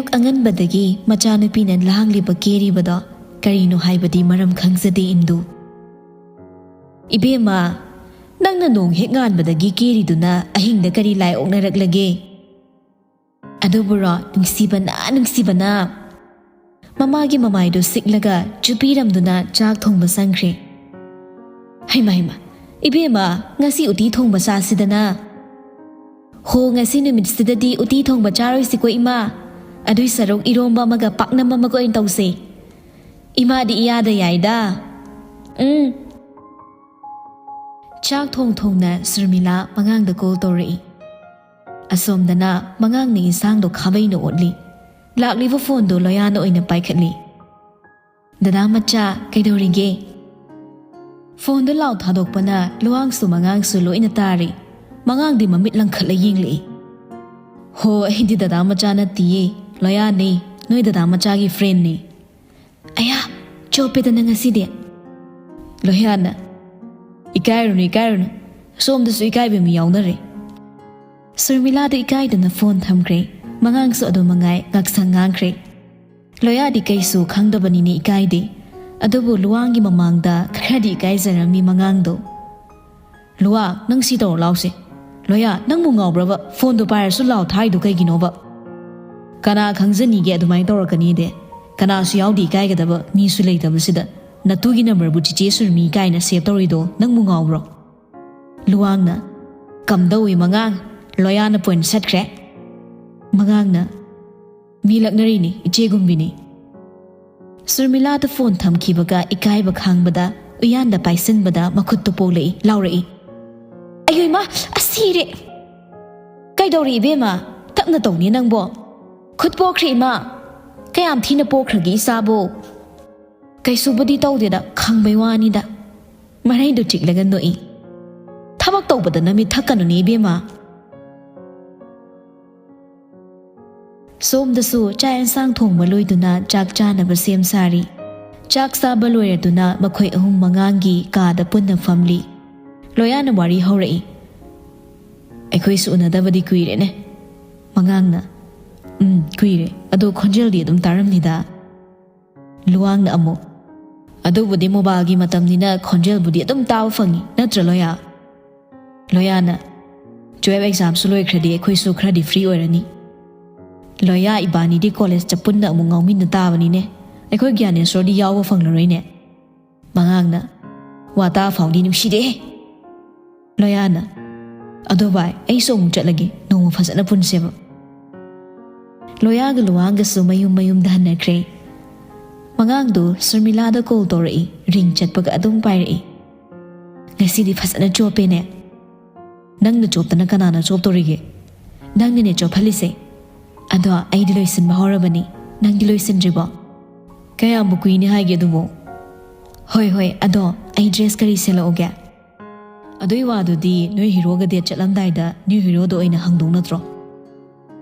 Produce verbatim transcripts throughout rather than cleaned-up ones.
ꯑꯉꯟꯕꯗꯒꯤ ꯃꯆꯥꯅꯨꯄꯤꯅ ꯂꯥꯡꯂꯤꯕ ꯀꯦꯔꯤꯕꯗꯣ ꯀꯔꯤꯅꯣ ꯍꯥꯏꯕꯗꯤ ꯃꯔꯝ ꯈꯪꯖꯗꯦ ꯏꯟꯗꯨ꯫ "ꯏꯕꯦꯝꯃ, ꯅꯪꯅ ꯅꯣꯡ ꯍꯦꯛ ꯉꯥꯟꯕꯗꯒꯤ ꯀꯦꯔꯤꯗꯨꯅ ꯑꯍꯤꯡꯗ ꯀꯔꯤ ꯂꯥꯏ ꯑꯣꯛꯅꯔꯛꯂꯒꯦ?" ꯑꯗꯨꯕꯨꯔꯣ, ꯅꯨꯡꯁꯤꯕꯅ, ꯅꯨꯡꯁꯤꯕꯅ꯫ ꯃꯃꯥꯒꯤ ꯃꯃꯥꯏꯗꯨ ꯁꯤꯛꯂꯒ ꯆꯨꯞꯄꯤꯔꯝꯗꯨꯅ ꯆꯥꯛ ꯊꯣꯡꯕ ꯆꯪꯈ꯭ꯔꯦ꯫ "ꯍꯩꯃ, ꯍꯩꯃ, ꯏꯕꯦꯝꯃ, ꯉꯁꯤ ꯎꯇꯤ ꯊꯣꯡꯕ ꯆꯥꯁꯤꯗꯅ?" "ꯍꯣ, ꯉꯁꯤ ꯅꯨꯃꯤꯠꯁꯤꯗꯗꯤ ꯎꯇꯤ ꯊꯣꯡꯕ ꯆꯥꯔꯣꯏꯁꯤꯀꯣ ꯏꯃꯥ꯫ ꯑꯗꯨꯏ ꯁꯔꯨꯛ ꯏꯔꯣꯝꯕ ꯑꯃꯒ ꯄꯥꯛꯅꯝ ꯑꯃꯒ ꯑꯣꯏꯅ ꯇꯧꯁꯦ꯫ ꯏꯃꯥꯗꯤ ꯏꯌꯥꯗ ꯌꯥꯏꯗ꯫ ꯎꯝ꯫" ꯆꯥꯛ ꯊꯣꯡ ꯊꯣꯡꯅ ꯁꯨꯔꯃꯤꯂꯥ ꯃꯉꯥꯡꯗ ꯀꯣꯜ ꯇꯧꯔꯛꯏ꯫ ꯑꯁꯣꯝꯗꯅ ꯃꯉꯥꯡꯅ ꯏꯟꯁꯥꯡꯗꯣ ꯈꯥꯕꯩꯅ ꯑꯣꯠꯂꯤ꯫ ꯂꯥꯛꯂꯤꯕ ꯐꯣꯟꯗꯣ ꯂꯣꯌꯥꯅ ꯑꯣꯏꯅ ꯄꯥꯏꯈꯠꯂꯤ꯫ "ꯗꯗꯥ ꯃꯆꯥ, ꯀꯩꯗꯧꯔꯤꯒꯦ?" ꯐꯣꯟꯗꯣ ꯂꯥꯎ ꯊꯥꯗꯣꯛꯄꯅ ꯂꯨꯋꯥꯡꯁꯨ ꯃꯉꯥꯡꯁꯨ ꯂꯣꯏꯅ ꯇꯥꯔꯤ꯫ ꯃꯉꯥꯡꯗꯤ ꯃꯃꯤꯠ ꯂꯪꯈꯠꯂ ꯌꯦꯡꯂꯛꯏ꯫ "ꯍꯣ, ꯑꯩꯗꯤ ꯗꯗꯥ ꯃꯆꯥ ꯅꯠꯇꯤꯌꯦ, ꯂꯣꯌꯥꯅꯦ, ꯅꯣꯏ ꯗꯗꯥ ꯃꯆꯥꯒꯤ ꯐ꯭ꯔꯦꯟꯅꯦ꯫" "ꯑꯌꯥ, ꯆꯣꯞꯄꯦꯗꯅ ꯉꯁꯤꯗꯤ꯫" ꯂꯣꯌꯥꯅ, "ꯏꯀꯥꯏꯔꯨꯅꯨ, ꯏꯀꯥꯏꯔꯨꯅꯨ, ꯁꯣꯝꯗꯁꯨ ꯏꯀꯥꯏꯕ ꯃꯤ ꯌꯥꯎꯅꯔꯦ꯫" ꯁꯨꯔꯃꯤꯂꯥꯗꯨ ꯏꯀꯥꯏꯗꯅ ꯐꯣꯟ ꯊꯝꯈ꯭ꯔꯦ꯫ ꯃꯉꯥꯡꯁꯨ ꯑꯗꯨ ꯃꯉꯥꯏ ꯉꯥꯛꯁꯪ ꯉꯥꯡꯈ꯭ꯔꯦ꯫ ꯂꯣꯌꯥꯗꯤ ꯀꯩꯁꯨ ꯈꯪꯗꯕꯅꯤꯅ ꯏꯀꯥꯏꯗꯦ꯫ ꯑꯗꯨꯕꯨ ꯂꯨꯋꯥꯡꯒꯤ ꯃꯃꯥꯡꯗ ꯈꯔꯗꯤ ꯏꯀꯥꯏꯖꯔꯝꯃꯤ ꯃꯉꯥꯡꯗꯣ꯫ "ꯂꯨꯋꯥ, ꯅꯪ ꯁꯤ ꯇꯧꯔꯣ ꯂꯥꯎꯁꯦ꯫ ꯂꯣꯌꯥ, ꯅꯪꯕꯨ ꯉꯥꯎꯕ꯭ꯔꯕ? ꯐꯣꯟꯗꯣ ꯄꯥꯏꯔꯁꯨ ꯂꯥꯎ ꯊꯥꯔꯤꯗꯣ ꯀꯩꯒꯤꯅꯣꯕ? ꯀꯅꯥ ꯈꯪꯖꯅꯤꯒꯦ ꯑꯗꯨꯃꯥꯏꯅ ꯇꯧꯔꯛꯀꯅꯤꯗꯤ? ꯀꯅꯥꯁꯨ ꯌꯥꯎꯗꯦ ꯏꯀꯥꯏꯒꯗꯕ, ꯃꯤꯁꯨ ꯂꯩꯇꯕꯁꯤꯗ꯫ ꯅꯇꯨꯒꯤ ꯅꯝꯕꯔꯕꯨ ꯆꯤꯆꯦ ꯁꯨꯔꯃꯤ ꯀꯥꯏꯅ ꯁꯦꯞ ꯇꯧꯔꯤꯗꯣ ꯅꯪꯕꯨ ꯉꯥꯎꯕ꯭ꯔꯣ?" ꯂꯨꯋꯥꯡꯅ, "ꯀꯝꯗꯧꯏ ꯃꯉꯥꯡ? ꯂꯣꯌꯥꯅ ꯄꯣꯏꯟ ꯁꯠꯈ꯭ꯔꯦ?" ꯃꯉꯥꯡꯅ, "ꯃꯤ ꯂꯛꯅꯔꯤꯅꯤ, ꯏꯆꯦ ꯒꯨꯝꯕꯤꯅꯤ꯫" ꯁꯨꯔꯃꯤꯂꯥꯗ ꯐꯣꯟ ꯊꯝꯈꯤꯕꯒ ꯏꯀꯥꯏꯕ ꯈꯥꯡꯕꯗ ꯎꯌꯥꯟꯗ ꯄꯥꯏꯁꯤꯟꯕꯗ ꯃꯈꯨꯠꯇꯨ ꯄꯣꯛꯂꯛꯏ, ꯂꯥꯎꯔꯛꯏ꯫ "ꯑꯌꯣ ꯏꯃꯥ, ꯑꯁꯤꯔꯦ!" "ꯀꯩꯗꯧꯔꯤ ꯏꯕꯦꯝꯃ? ꯇꯞꯅ ꯇꯧꯅꯦ ꯅꯪꯕꯣ꯫ ꯈꯨꯠ ꯄꯣꯛꯈ꯭ꯔꯦ ꯏꯃꯥ꯫ ꯀꯌꯥꯝ ꯊꯤꯅ ꯄꯣꯛꯈ꯭ꯔꯒꯦ ꯏꯆꯥꯕꯣ?" "ꯀꯩꯁꯨꯕꯨꯗꯤ ꯇꯧꯗꯦꯗ, ꯈꯪꯕꯩ ꯋꯥꯅꯤꯗ꯫" ꯃꯔꯩꯗꯨ ꯆꯤꯛꯂꯒ ꯅꯣꯛꯏ꯫ "ꯊꯕꯛ ꯇꯧꯕꯗ ꯅꯃꯤꯠ ꯊꯛꯀꯅꯨꯅꯦ ꯏꯕꯦꯝꯃ꯫" ꯁꯣꯝꯗꯁꯨ ꯆꯥꯛ ꯌꯦꯟꯁꯥꯡ ꯊꯣꯡꯕ ꯂꯣꯏꯗꯨꯅ ꯆꯥꯛ ꯆꯥꯅꯕ ꯁꯦꯝ ꯁꯥꯔꯤ꯫ ꯆꯥꯛ ꯆꯥꯕ ꯂꯣꯏꯔꯗꯨꯅ ꯃꯈꯣꯏ ꯑꯍꯨꯝ ꯃꯉꯥꯡꯒꯤ ꯀꯥꯗ ꯄꯨꯟꯅ ꯐꯝꯂꯤ꯫ ꯂꯣꯌꯥꯅ ꯋꯥꯔꯤ ꯍꯧꯔꯛꯏ꯫ "ꯑꯩꯈꯣꯏꯁꯨ ꯎꯅꯗꯕꯗꯤ ꯀꯨꯏꯔꯦꯅꯦ꯫" ꯃꯉꯥꯡꯅ, "ꯎꯝ, ꯀꯨꯏꯔꯦ꯫ ꯑꯗꯣ ꯈꯣꯟꯖꯦꯜꯗꯤ ꯑꯗꯨꯝ ꯇꯥꯔꯝꯅꯤꯗ?" ꯂꯨꯋꯥꯡꯅ ꯑꯃꯨꯛ, "ꯑꯗꯨꯕꯨꯗꯤ mobileꯒꯤ ꯃꯇꯝꯅꯤꯅ ꯈꯣꯟꯖꯦꯜꯕꯨꯗꯤ ꯑꯗꯨꯝ ꯇꯥꯕ ꯐꯪꯉꯤ, ꯅꯠꯇ꯭ꯔ ꯂꯣꯌꯥ?" ꯂꯣꯌꯥꯅ, "Twelve examꯁꯨ ꯂꯣꯏꯈ꯭ꯔꯗꯤ ꯑꯩꯈꯣꯏꯁꯨ ꯈꯔꯗꯤ free ꯑꯣꯏꯔꯅꯤ꯫ ꯂꯣꯌꯥ ꯏꯕꯥꯅꯤꯗꯤ college ꯄꯨꯟꯅ ꯑꯃꯨꯛ ꯉꯥꯎꯃꯤꯟꯅ ꯇꯥꯕꯅꯤꯅꯦ꯫ ꯑꯩꯈꯣꯏ ꯒ꯭ꯌꯥꯅꯦꯁꯣꯔꯗꯤ ꯌꯥꯎꯕ ꯐꯪꯂꯔꯣꯏꯅꯦ꯫" ꯃꯉꯥꯡꯅ, "ꯋꯥ ꯇꯥ ꯐꯥꯎꯗꯤ ꯅꯨꯡꯁꯤꯗꯦ꯫" ꯂꯣꯌꯥꯅ, "ꯑꯗꯣ ꯚꯥꯏ, ꯑꯩꯁꯨ ꯑꯃꯨꯛ ꯆꯠꯂꯒꯦ, ꯅꯣꯡꯃ ꯐꯖꯅ ꯄꯨꯟꯁꯦꯕ꯫" ꯂꯣꯌꯥꯒ ꯂꯨꯋꯥꯡꯒꯁꯨ ꯃꯌꯨꯝ ꯃꯌꯨꯝꯗ ꯍꯟꯅꯈ꯭ꯔꯦ꯫ ꯃꯉꯥꯡꯗꯣ ꯁꯔꯃꯤꯂꯥꯗ call ꯇꯧꯔꯛꯏ, ring ꯆꯠꯄꯒ ꯑꯗꯨꯝ ꯄꯥꯏꯔꯛꯏ꯫ "ꯉꯁꯤꯗꯤ ꯐꯖꯅ ꯆꯣꯞꯄꯦꯅꯦ꯫ ꯅꯪꯅ ꯆꯣꯞꯇꯅ ꯀꯅꯥꯅ ꯆꯣꯞꯇꯣꯔꯤꯒꯦ? ꯅꯪꯅꯅꯦ ꯆꯣꯞꯍꯜꯂꯤꯁꯦ꯫ ꯑꯗꯣ ꯑꯩꯗꯤ ꯂꯣꯏꯁꯤꯟꯕ ꯍꯧꯔꯕꯅꯤ, ꯅꯪꯗꯤ ꯂꯣꯏꯁꯤꯟꯗ꯭ꯔꯤꯕꯣ?" "ꯀꯌꯥꯝꯕꯨ ꯀꯨꯏꯅꯤ ꯍꯥꯏꯒꯦ ꯑꯗꯨꯕꯨ?" "ꯍꯣꯏ ꯍꯣꯏ, ꯑꯗꯣ ꯑꯩ dress ꯀꯔꯤ ꯁꯦꯠꯂꯛꯎꯒꯦ?" "ꯑꯗꯨꯏ ꯋꯥꯗꯨꯗꯤ ꯅꯣꯏ heroꯒ date ꯆꯠꯂꯝꯗꯥꯏꯗ ꯅꯣꯏ heroꯗꯣ ꯑꯣꯏꯅ ꯍꯪꯗꯧ ꯅꯠꯇ꯭ꯔꯣ?"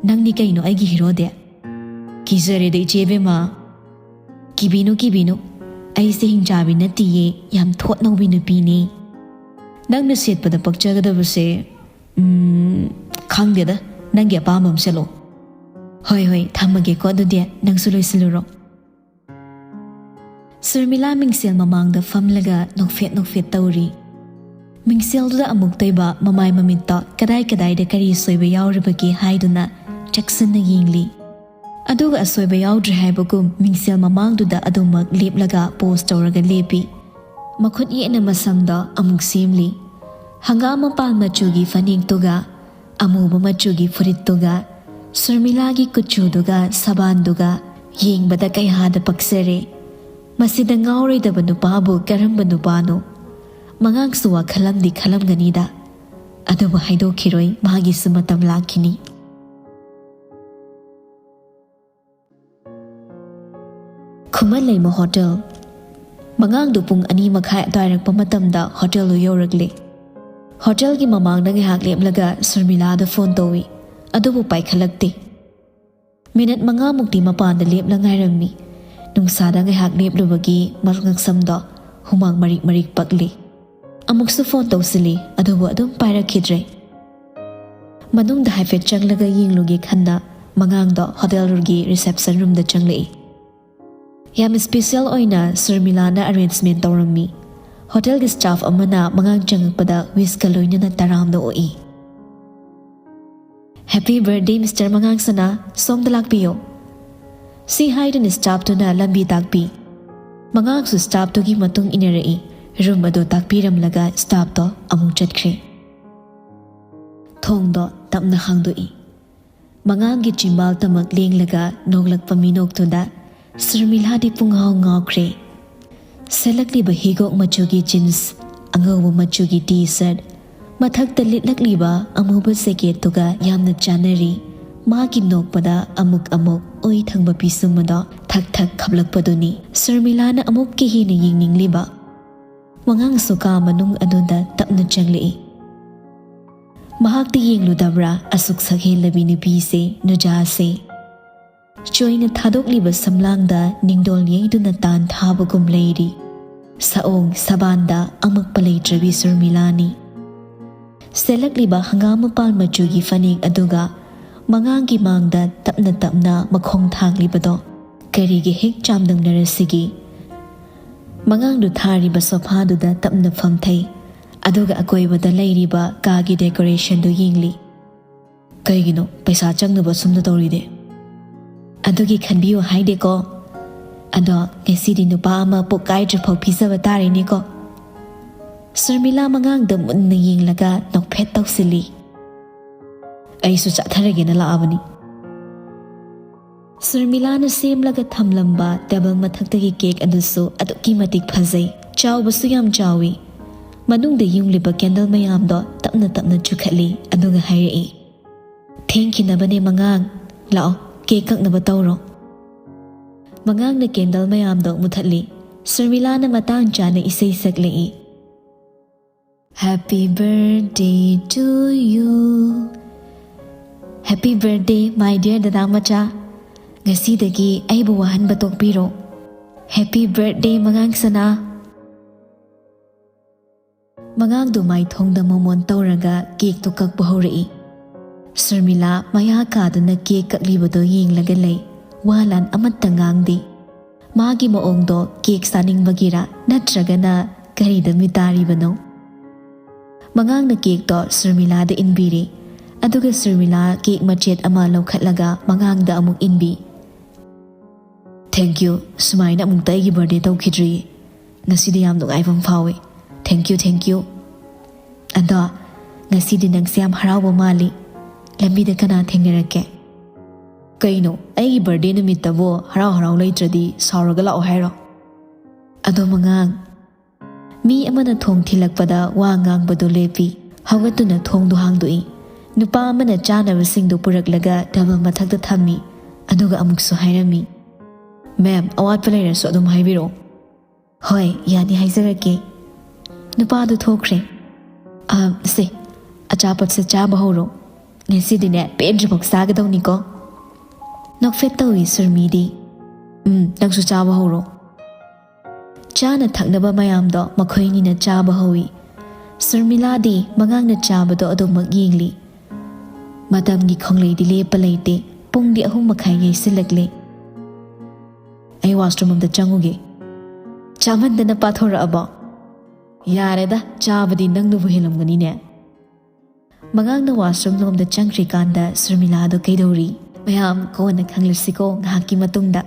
"ꯅꯪꯗꯤ ꯀꯩꯅꯣ ꯑꯩꯒꯤ heroꯗꯤ?" "ꯀꯤꯖꯔꯦꯗ ꯏꯆꯦ ꯏꯕꯦꯝꯃ꯫" "ꯀꯤꯕꯤꯅꯨ ꯀꯤꯕꯤꯅꯨ, ꯑꯩꯁꯦ ꯍꯤꯡꯆꯥꯕꯤ ꯅꯠꯇꯤꯌꯦ, ꯌꯥꯝ ꯊꯣꯠ ꯅꯧꯕꯤ ꯅꯨꯄꯤꯅꯦ꯫ ꯅꯪꯅ ꯁꯦꯠꯄꯗ ꯄꯛꯆꯒꯗꯕꯁꯦ, ꯎꯝ, ꯈꯪꯗꯦꯗ, ꯅꯪꯒꯤ ꯑꯄꯥꯝꯕ ꯑꯃ ꯁꯦꯠꯂꯣ꯫" "ꯍꯣꯏ ꯍꯣꯏ, ꯊꯝꯃꯒꯦꯀꯣ ꯑꯗꯨꯗꯤ, ꯅꯪꯁꯨ ꯂꯣꯏꯁꯤꯜꯂꯨꯔꯣ꯫" ꯁꯔꯃꯤꯂꯥ ꯃꯤꯡꯁꯦꯜ ꯃꯃꯥꯡꯗ ꯐꯝꯂꯒ ꯅꯣꯛꯐꯦꯠ ꯅꯣꯛꯐꯦꯠ ꯇꯧꯔꯤ꯫ ꯃꯤꯡꯁꯦꯜꯗꯨꯗ ꯑꯃꯨꯛꯇꯣꯏꯕ ꯃꯃꯥꯏ ꯃꯃꯤꯠꯇ ꯀꯗꯥꯏ ꯀꯗꯥꯏꯗ ꯀꯔꯤ ꯁꯣꯏꯕ ꯌꯥꯎꯔꯤꯕꯒꯦ ꯍꯥꯏꯗꯨꯅ ꯆꯦꯛꯁꯤꯟꯅ ꯌꯦꯡꯂꯤ꯫ ꯑꯗꯨꯒ ꯑꯁꯣꯏꯕ ꯌꯥꯎꯗ꯭ꯔꯦ ꯍꯥꯏꯕꯒꯨꯝ ꯃꯤꯡꯁꯦꯜ ꯃꯃꯥꯡꯗꯨꯗ ꯑꯗꯨꯃꯛ ꯂꯦꯞꯂꯒ pose ꯇꯧꯔꯒ ꯂꯦꯞꯄꯤ꯫ ꯃꯈꯨꯠ ꯌꯦꯠꯅ ꯃꯁꯝꯗꯣ ꯑꯃꯨꯛ ꯁꯦꯝꯂꯤ꯫ ꯍꯪꯒꯥꯝ ꯃꯄꯥꯟ ꯃꯆꯨꯒꯤ ꯐꯅꯦꯛꯇꯨꯒ ꯑꯃꯨꯕ ꯃꯆꯨꯒꯤ ꯐꯨꯔꯤꯠꯇꯨꯒ ꯁꯔꯃꯤꯂꯥꯒꯤ ꯀꯨꯆꯨꯗꯨꯒ ꯁꯕꯥꯟꯗꯨꯒ ꯌꯦꯡꯕꯗ ꯀꯌꯥꯗ ꯄꯛꯆꯔꯦ꯫ ꯃꯁꯤꯗ ꯉꯥꯎꯔꯣꯏꯗꯕ ꯅꯨꯄꯥꯕꯨ ꯀꯔꯝꯕ ꯅꯨꯄꯥꯅꯣ? ꯃꯉꯥꯡꯁꯨ ꯋꯥꯈꯜ ꯑꯃꯗꯤ ꯈꯜꯂꯝꯒꯅꯤꯗ꯫ ꯑꯗꯨꯕꯨ ꯍꯥꯏꯗꯣꯛꯈꯤꯔꯣꯏ, ꯃꯥꯒꯤꯁꯨ ꯃꯇꯝ ꯂꯥꯛꯈꯤꯅꯤ꯫ ꯈꯨꯃꯟ ꯂꯩꯃ ꯍꯣꯇꯦꯜ꯫ ꯃꯉꯥꯡꯗꯨ ꯄꯨꯡ ꯑꯅꯤ ꯃꯈꯥꯏ ꯑꯗꯨꯋꯥꯏꯔꯛꯄ ꯃꯇꯝꯗ ꯍꯣꯇꯦꯜꯗꯨ ꯌꯧꯔꯛꯂꯦ꯫ ꯍꯣꯇꯦꯜꯒꯤ ꯃꯃꯥꯡꯗ ꯉꯥꯏꯍꯥꯛ ꯂꯦꯞꯂꯒ ꯁꯔꯃꯤꯂꯥꯗ ꯐꯣꯟ ꯇꯧꯏ, ꯑꯗꯨꯕꯨ ꯄꯥꯏꯈꯠꯂꯛꯇꯦ꯫ ꯃꯤꯅꯠ ꯃꯉꯥꯃꯨꯛꯇꯤ ꯃꯄꯥꯟꯗ ꯂꯦꯞꯂ ꯉꯥꯏꯔꯝꯃꯤ꯫ ꯅꯨꯡꯁꯥꯗ ꯉꯥꯏꯍꯥꯛ ꯂꯦꯞꯂꯨꯕꯒꯤ ꯃꯉꯛꯁꯝꯗꯣ ꯍꯨꯃꯥꯡ ꯃꯔꯤꯛ ꯃꯔꯤꯛ ꯄꯛꯂꯤ꯫ ꯑꯃꯨꯛꯁꯨ ꯐꯣꯟ ꯇꯧꯁꯤꯜꯂꯤ, ꯑꯗꯨꯕꯨ ꯑꯗꯨꯝ ꯄꯥꯏꯔꯛꯈꯤꯗ꯭ꯔꯦ꯫ ꯃꯅꯨꯡꯗ ꯍꯥꯏꯐꯦꯠ ꯆꯪꯂꯒ ꯌꯦꯡꯂꯨꯒꯦ ꯈꯟꯅ ꯃꯉꯥꯡꯗꯣ ꯍꯣꯇꯦꯜꯒꯤ ꯔꯤꯁꯦꯞꯁꯟ ꯔꯨꯝꯗ ꯆꯪꯂꯛꯏ꯫ ꯌꯥꯝ ꯁ꯭ꯄꯦꯁꯦꯜ ꯑꯣꯏꯅ ꯁꯔꯃꯤꯂꯥꯅ ꯑꯦꯔꯦꯟꯖꯃꯦꯟ ꯇꯧꯔꯝꯃꯤ꯫ ꯍꯣꯇꯦꯜꯒꯤ ꯁ꯭ꯇꯥꯐ ꯑꯃꯅ ꯃꯉꯥꯡ ꯆꯪꯉꯛꯄꯗ ꯋꯤꯁꯀ ꯂꯣꯏꯅꯅ ꯇꯔꯥꯝꯅ ꯑꯣꯛꯏ꯫ "ꯍꯦꯄꯤ ꯕꯔꯊꯗꯦ, ꯃꯤꯁꯇꯔ ꯃꯉꯥꯡ ꯁꯅꯥ, ꯁꯣꯝꯗ ꯂꯥꯛꯄꯤꯌꯨ," ꯁꯤ ꯍꯥꯏꯗꯨꯅ ꯁ꯭ꯇꯥꯐꯇꯨꯅ ꯂꯝꯕꯤ ꯇꯥꯛꯄꯤ꯫ ꯃꯉꯥꯡꯁꯨ ꯁ꯭ꯇꯥꯐꯇꯨꯒꯤ ꯃꯇꯨꯡ ꯏꯟꯅꯔꯛꯏ꯫ ꯔꯨꯝ ꯑꯗꯨ ꯇꯥꯛꯄꯤꯔꯝꯂꯒ ꯁ꯭ꯇꯥꯐꯇꯣ ꯑꯃꯨꯛ ꯆꯠꯈ꯭ꯔꯦ꯫ ꯊꯣꯡꯗꯣ ꯇꯞꯅ ꯍꯥꯡꯗꯣꯛꯏ꯫ ꯃꯉꯥꯡꯒꯤ ꯆꯤꯝꯕꯥꯜ ꯇꯃꯛ ꯂꯦꯡꯂꯒ ꯅꯣꯛꯂꯛꯄ ꯃꯤꯅꯣꯛꯇꯨꯗ ꯁꯔꯃꯤꯂꯥꯗꯤ ꯄꯨꯡꯉꯥꯎ ꯉꯥꯎꯈ꯭ꯔꯦ꯫ ꯁꯦꯠꯂꯛꯂꯤꯕ ꯍꯤꯒꯣꯛ ꯃꯆꯨꯒꯤ ꯖꯤꯟꯁ, ꯑꯉꯧꯕ ꯃꯆꯨꯒꯤ ꯇꯤ ꯁꯔꯠ, ꯃꯊꯛꯇ ꯂꯤꯠꯂꯛꯂꯤꯕ ꯑꯃꯨꯕ ꯖꯦꯀꯦꯠꯇꯨꯒ ꯌꯥꯝꯅ ꯆꯥꯟꯅꯔꯤ꯫ ꯃꯥꯒꯤ ꯅꯣꯛꯄꯗ ꯑꯃꯨꯛ ꯑꯃꯨꯛ ꯑꯣꯏ ꯊꯪꯕ ꯄꯤꯁꯨꯝ ꯑꯗꯣ ꯊꯛ ꯊꯛ ꯈꯞꯂꯛꯄꯗꯨꯅꯤ ꯁꯔꯃꯤꯂꯥꯅ ꯑꯃꯨꯛꯀ ꯍꯦꯟꯅ ꯌꯦꯡꯅꯤꯡꯂꯤꯕ꯫ ꯃꯉꯥꯡꯁꯨ ꯀꯥ ꯃꯅꯨꯡ ꯑꯗꯨꯗ ꯇꯞꯅ ꯆꯪꯂꯛꯏ꯫ ꯃꯍꯥꯛꯇꯤ ꯌꯦꯡꯂꯨꯗꯕ꯭ꯔꯥ ꯑꯁꯨꯛ ꯁꯛꯍꯦꯜꯂꯕꯤ ꯅꯨꯄꯤꯁꯦ, ꯅꯨꯖꯥꯁꯦ? ꯆꯣꯏꯅ ꯊꯥꯗꯣꯛꯂꯤꯕ ꯁꯝꯂꯥꯡꯗ ꯅꯤꯡꯗꯣꯜ ꯌꯩꯗꯨꯅ ꯇꯥꯟ ꯊꯥꯕꯒꯨꯝ ꯂꯩꯔꯤ꯫ ꯁꯑꯣꯡ ꯁꯕꯥꯟꯗ ꯑꯃꯛꯄ ꯂꯩꯇ꯭ꯔꯕꯤ ꯁꯨꯔꯃꯤꯂꯥꯅꯤ꯫ ꯁꯦꯠꯂꯛꯂꯤꯕ ꯍꯪꯒꯥꯝ ꯃꯄꯥꯟ ꯃꯆꯨꯒꯤ ꯐꯅꯦꯛ ꯑꯗꯨꯒ ꯃꯉꯥꯡꯒꯤ ꯃꯥꯡꯗ ꯇꯞꯅ ꯇꯞꯅ ꯃꯈꯣꯡ ꯊꯥꯡꯂꯤꯕꯗꯣ ꯀꯔꯤꯒꯤ ꯍꯦꯛ ꯆꯥꯡꯗꯝꯅꯔꯁꯤꯒꯦ? ꯃꯉꯥꯡꯗꯨ ꯊꯥꯔꯤꯕ ꯁꯣꯐꯥꯗꯨꯗ ꯇꯞꯅ ꯐꯝꯊꯩ, ꯑꯗꯨꯒ ꯑꯀꯣꯏꯕꯗ ꯂꯩꯔꯤꯕ ꯀꯥꯒꯤ ꯗꯦꯀꯣꯔꯦꯁꯟꯗꯨ ꯌꯦꯡꯂꯤ꯫ "ꯀꯩꯒꯤꯅꯣ ꯄꯩꯁꯥ ꯆꯪꯅꯕ ꯁꯨꯝꯅ ꯇꯧꯔꯤꯗꯤ?" "ꯑꯗꯨꯒꯤ ꯈꯟꯕꯤꯌꯨ ꯍꯥꯏꯗꯦꯀꯣ꯫ ꯑꯗꯣ ꯉꯁꯤꯗꯤ ꯅꯨꯄꯥ ꯑꯃ ꯄꯣꯛ ꯀꯥꯏꯗ꯭ꯔꯤꯐꯥꯎ ꯄꯤꯖꯕ ꯇꯥꯔꯦꯅꯦꯀꯣ?" ꯁꯔꯃꯤꯂꯥ ꯃꯉꯥꯡꯗ ꯃꯨꯟꯅ ꯌꯦꯡꯂꯒ ꯅꯣꯛꯐꯦꯠ ꯇꯧꯁꯤꯜꯂꯤ꯫ "ꯑꯩꯁꯨ ꯆꯥꯊꯔꯒꯦꯅ ꯂꯥꯛꯑꯕꯅꯤ꯫" ꯁꯔꯃꯤꯂꯥꯅ ꯁꯦꯝꯂꯒ ꯊꯝꯂꯝꯕ ꯇꯦꯕꯜ ꯃꯊꯛꯇꯒꯤ ꯀꯦꯛ ꯑꯗꯨꯁꯨ ꯑꯗꯨꯛꯀꯤ ꯃꯇꯤꯛ ꯐꯖꯩ꯫ ꯆꯥꯎꯕꯁꯨ ꯌꯥꯝ ꯆꯥꯎꯏ꯫ ꯃꯅꯨꯡꯗ ꯌꯨꯡꯂꯤꯕ ꯀꯦꯟꯗꯜ ꯃꯌꯥꯝꯗꯣ ꯇꯞꯅ ꯇꯞꯅ ꯆꯨꯈꯠꯂꯤ, ꯑꯗꯨꯒ ꯍꯥꯏꯔꯛꯏ, "ꯊꯦꯡꯈꯤꯅꯕꯅꯦ ꯃꯉꯥꯡ, ꯂꯥꯛꯑꯣ, ꯀꯦꯛ ꯀꯛꯅꯕ ꯇꯧꯔꯣ꯫" ꯃꯉꯥꯡꯅ ꯀꯦꯟꯗꯜ ꯃꯌꯥꯝꯗꯣ ꯃꯨꯊꯠꯂꯤ꯫ ꯁꯔꯃꯤꯂꯥꯅ ꯃꯇꯥꯡ ꯆꯥꯅ ꯏꯁꯩ ꯁꯛꯂꯛꯏ꯫ "Happy birthday to you꯫ Happy birthday, my dear ꯗꯗꯥ ꯃꯆꯥ꯫ ꯉꯁꯤꯗꯒꯤ ꯑꯩꯕꯨ ꯋꯥꯍꯟꯕ ꯇꯣꯛꯄꯤꯔꯣ꯫ Happy birthday, ꯃꯉꯥꯡ ꯁꯅꯥ꯫" ꯃꯉꯥꯡꯗꯨ ꯃꯥꯏꯊꯣꯡꯗ ꯃꯣꯃꯣꯟ ꯇꯧꯔꯒ ꯀꯦꯛꯇꯨ ꯀꯛꯄ ꯍꯧꯔꯛꯏ꯫ ꯁꯨꯔꯃꯤꯂꯥ ꯃꯌꯥ ꯀꯥꯗꯨꯅ ꯀꯦꯛ ꯀꯛꯂꯤꯕꯗꯣ ꯌꯦꯡꯂꯒ ꯂꯩ꯫ ꯋꯥ ꯂꯥꯟ ꯑꯃꯠꯇ ꯉꯥꯡꯗꯦ꯫ ꯃꯥꯒꯤ ꯃꯑꯣꯡꯗꯣ ꯀꯦꯛ ꯆꯥꯅꯤꯡꯕꯒꯤꯔ ꯅꯠꯇ꯭ꯔꯒꯅ ꯀꯔꯤꯗ ꯃꯤꯇꯥꯔꯤꯕꯅꯣ? ꯃꯉꯥꯡꯅ ꯀꯦꯛꯇꯣ ꯁꯨꯔꯃꯤꯂꯥꯗ ꯏꯟꯕꯤꯔꯦ꯫ ꯑꯗꯨꯒ ꯁꯨꯔꯃꯤꯂꯥ ꯀꯦꯛ ꯃꯆꯦꯠ ꯑꯃ ꯂꯧꯈꯠꯂꯒ ꯃꯉꯥꯡꯗ ꯑꯃꯨꯛ ꯏꯟꯕꯤ꯫ "Thank you, ꯁꯨꯃꯥꯏꯅ ꯑꯃꯨꯛꯇ ꯑꯩꯒꯤ ꯕꯥꯔꯗꯦ ꯇꯧꯈꯤꯗ꯭ꯔꯤꯌꯦ꯫ ꯉꯁꯤꯗꯤ ꯌꯥꯝ ꯅꯨꯡꯉꯥꯏꯕ ꯑꯃ ꯐꯥꯎꯏ꯫ Thank you, thank you꯫ ꯑꯗꯣ ꯉꯁꯤꯗꯤ ꯅꯪꯁꯦ ꯌꯥꯝ ꯍꯔꯥꯎꯕ ꯃꯥꯜꯂꯤ꯫ ꯂꯝꯕꯤꯗ ꯀꯅꯥ ꯊꯦꯡꯅꯔꯛꯀꯦ?" "ꯀꯩꯅꯣ, ꯑꯩꯒꯤ ꯕꯥꯔꯗꯦ ꯅꯨꯃꯤꯠꯇꯕꯨ ꯍꯔꯥꯎ ꯍꯔꯥꯎ ꯂꯩꯇ꯭ꯔꯗꯤ ꯁꯥꯎꯔꯒ ꯂꯥꯛꯑꯣ ꯍꯥꯏꯔꯣ?" ꯑꯗꯣ ꯃꯉꯥꯡ, ꯃꯤ ꯑꯃꯅ ꯊꯣꯡ ꯊꯤꯜꯂꯛꯄꯗ ꯋꯥ ꯉꯥꯡꯕꯗꯨ ꯂꯦꯞꯄꯤ꯫ ꯍꯧꯒꯠꯇꯨꯅ ꯊꯣꯡꯗꯨ ꯍꯥꯡꯗꯣꯛꯏ꯫ ꯅꯨꯄꯥ ꯑꯃꯅ ꯆꯥꯅꯕꯁꯤꯡꯗꯨ ꯄꯨꯔꯛꯂꯒ ꯇꯦꯕꯜ ꯃꯊꯛꯇ ꯊꯝꯃꯤ꯫ ꯑꯗꯨꯒ ꯑꯃꯨꯛꯁꯨ ꯍꯥꯏꯔꯝꯃꯤ, "Ma'am, ꯑꯋꯥꯠꯄ ꯂꯩꯔꯁꯨ ꯑꯗꯨꯝ ꯍꯥꯏꯕꯤꯔꯛꯑꯣ꯫" "ꯍꯣꯏ, ꯌꯥꯅꯤ, ꯍꯥꯏꯖꯔꯛꯀꯦ꯫" ꯅꯨꯄꯥꯗꯨ ꯊꯣꯛꯈ꯭ꯔꯦ꯫ "ꯑ, ꯁꯦ, ꯑꯆꯥꯄꯣꯠꯁꯦ ꯆꯥꯕ ꯍꯧꯔꯣ꯫ ꯉꯁꯤꯗꯤꯅꯦ, ꯄꯦꯟꯗ꯭ꯔꯤꯐꯥꯎ ꯆꯥꯒꯗꯧꯅꯤꯀꯣ꯫" ꯅꯣꯛꯐꯦꯠ ꯇꯧꯏ ꯁꯨꯔꯃꯤꯗꯤ꯫ "ꯎꯝ, ꯅꯪꯁꯨ ꯆꯥꯕ ꯍꯧꯔꯣ꯫" ꯆꯥꯅ ꯊꯛꯅꯕ ꯃꯌꯥꯝꯗꯣ ꯃꯈꯣꯏꯅꯤꯅ ꯆꯥꯕ ꯍꯧꯏ꯫ ꯁꯨꯔꯃꯤꯂꯥꯗꯤ ꯃꯉꯥꯡꯅ ꯆꯥꯕꯗꯣ ꯑꯗꯨꯃꯛ ꯌꯦꯡꯂꯤ꯫ ꯃꯇꯝꯒꯤ ꯈꯣꯡꯂꯩꯗꯤ ꯂꯦꯞꯄ ꯂꯩꯇꯦ꯫ ꯄꯨꯡꯗꯤ ꯑꯍꯨꯝ ꯃꯈꯥꯏ ꯌꯩꯁꯤꯜꯂꯛꯂꯦ꯫ "ꯑꯩ ꯋꯥꯁꯔꯨꯝ ꯑꯝꯇ ꯆꯪꯉꯨꯒꯦ꯫" "ꯆꯥꯃꯟꯗꯅ ꯄꯥꯊꯣꯔꯛꯑꯕꯣ?" "ꯌꯥꯔꯦꯗ, ꯆꯥꯕꯗꯤ ꯅꯪꯅꯕꯨ ꯍꯦꯜꯂꯝꯒꯅꯤꯅꯦ꯫" ꯃꯉꯥꯡꯅ ꯋꯥꯁꯔꯨꯝ ꯂꯣꯝꯗ ꯆꯪꯈ꯭ꯔꯤꯀꯥꯟꯗ ꯁꯨꯔꯃꯤꯂꯥꯗꯣ ꯀꯩꯗꯧꯔꯤ? ꯃꯌꯥꯝ ꯀꯣꯟꯅ ꯈꯪꯂꯁꯤꯀꯣ, ꯉꯥꯏꯍꯥꯛꯀꯤ ꯃꯇꯨꯡꯗ꯫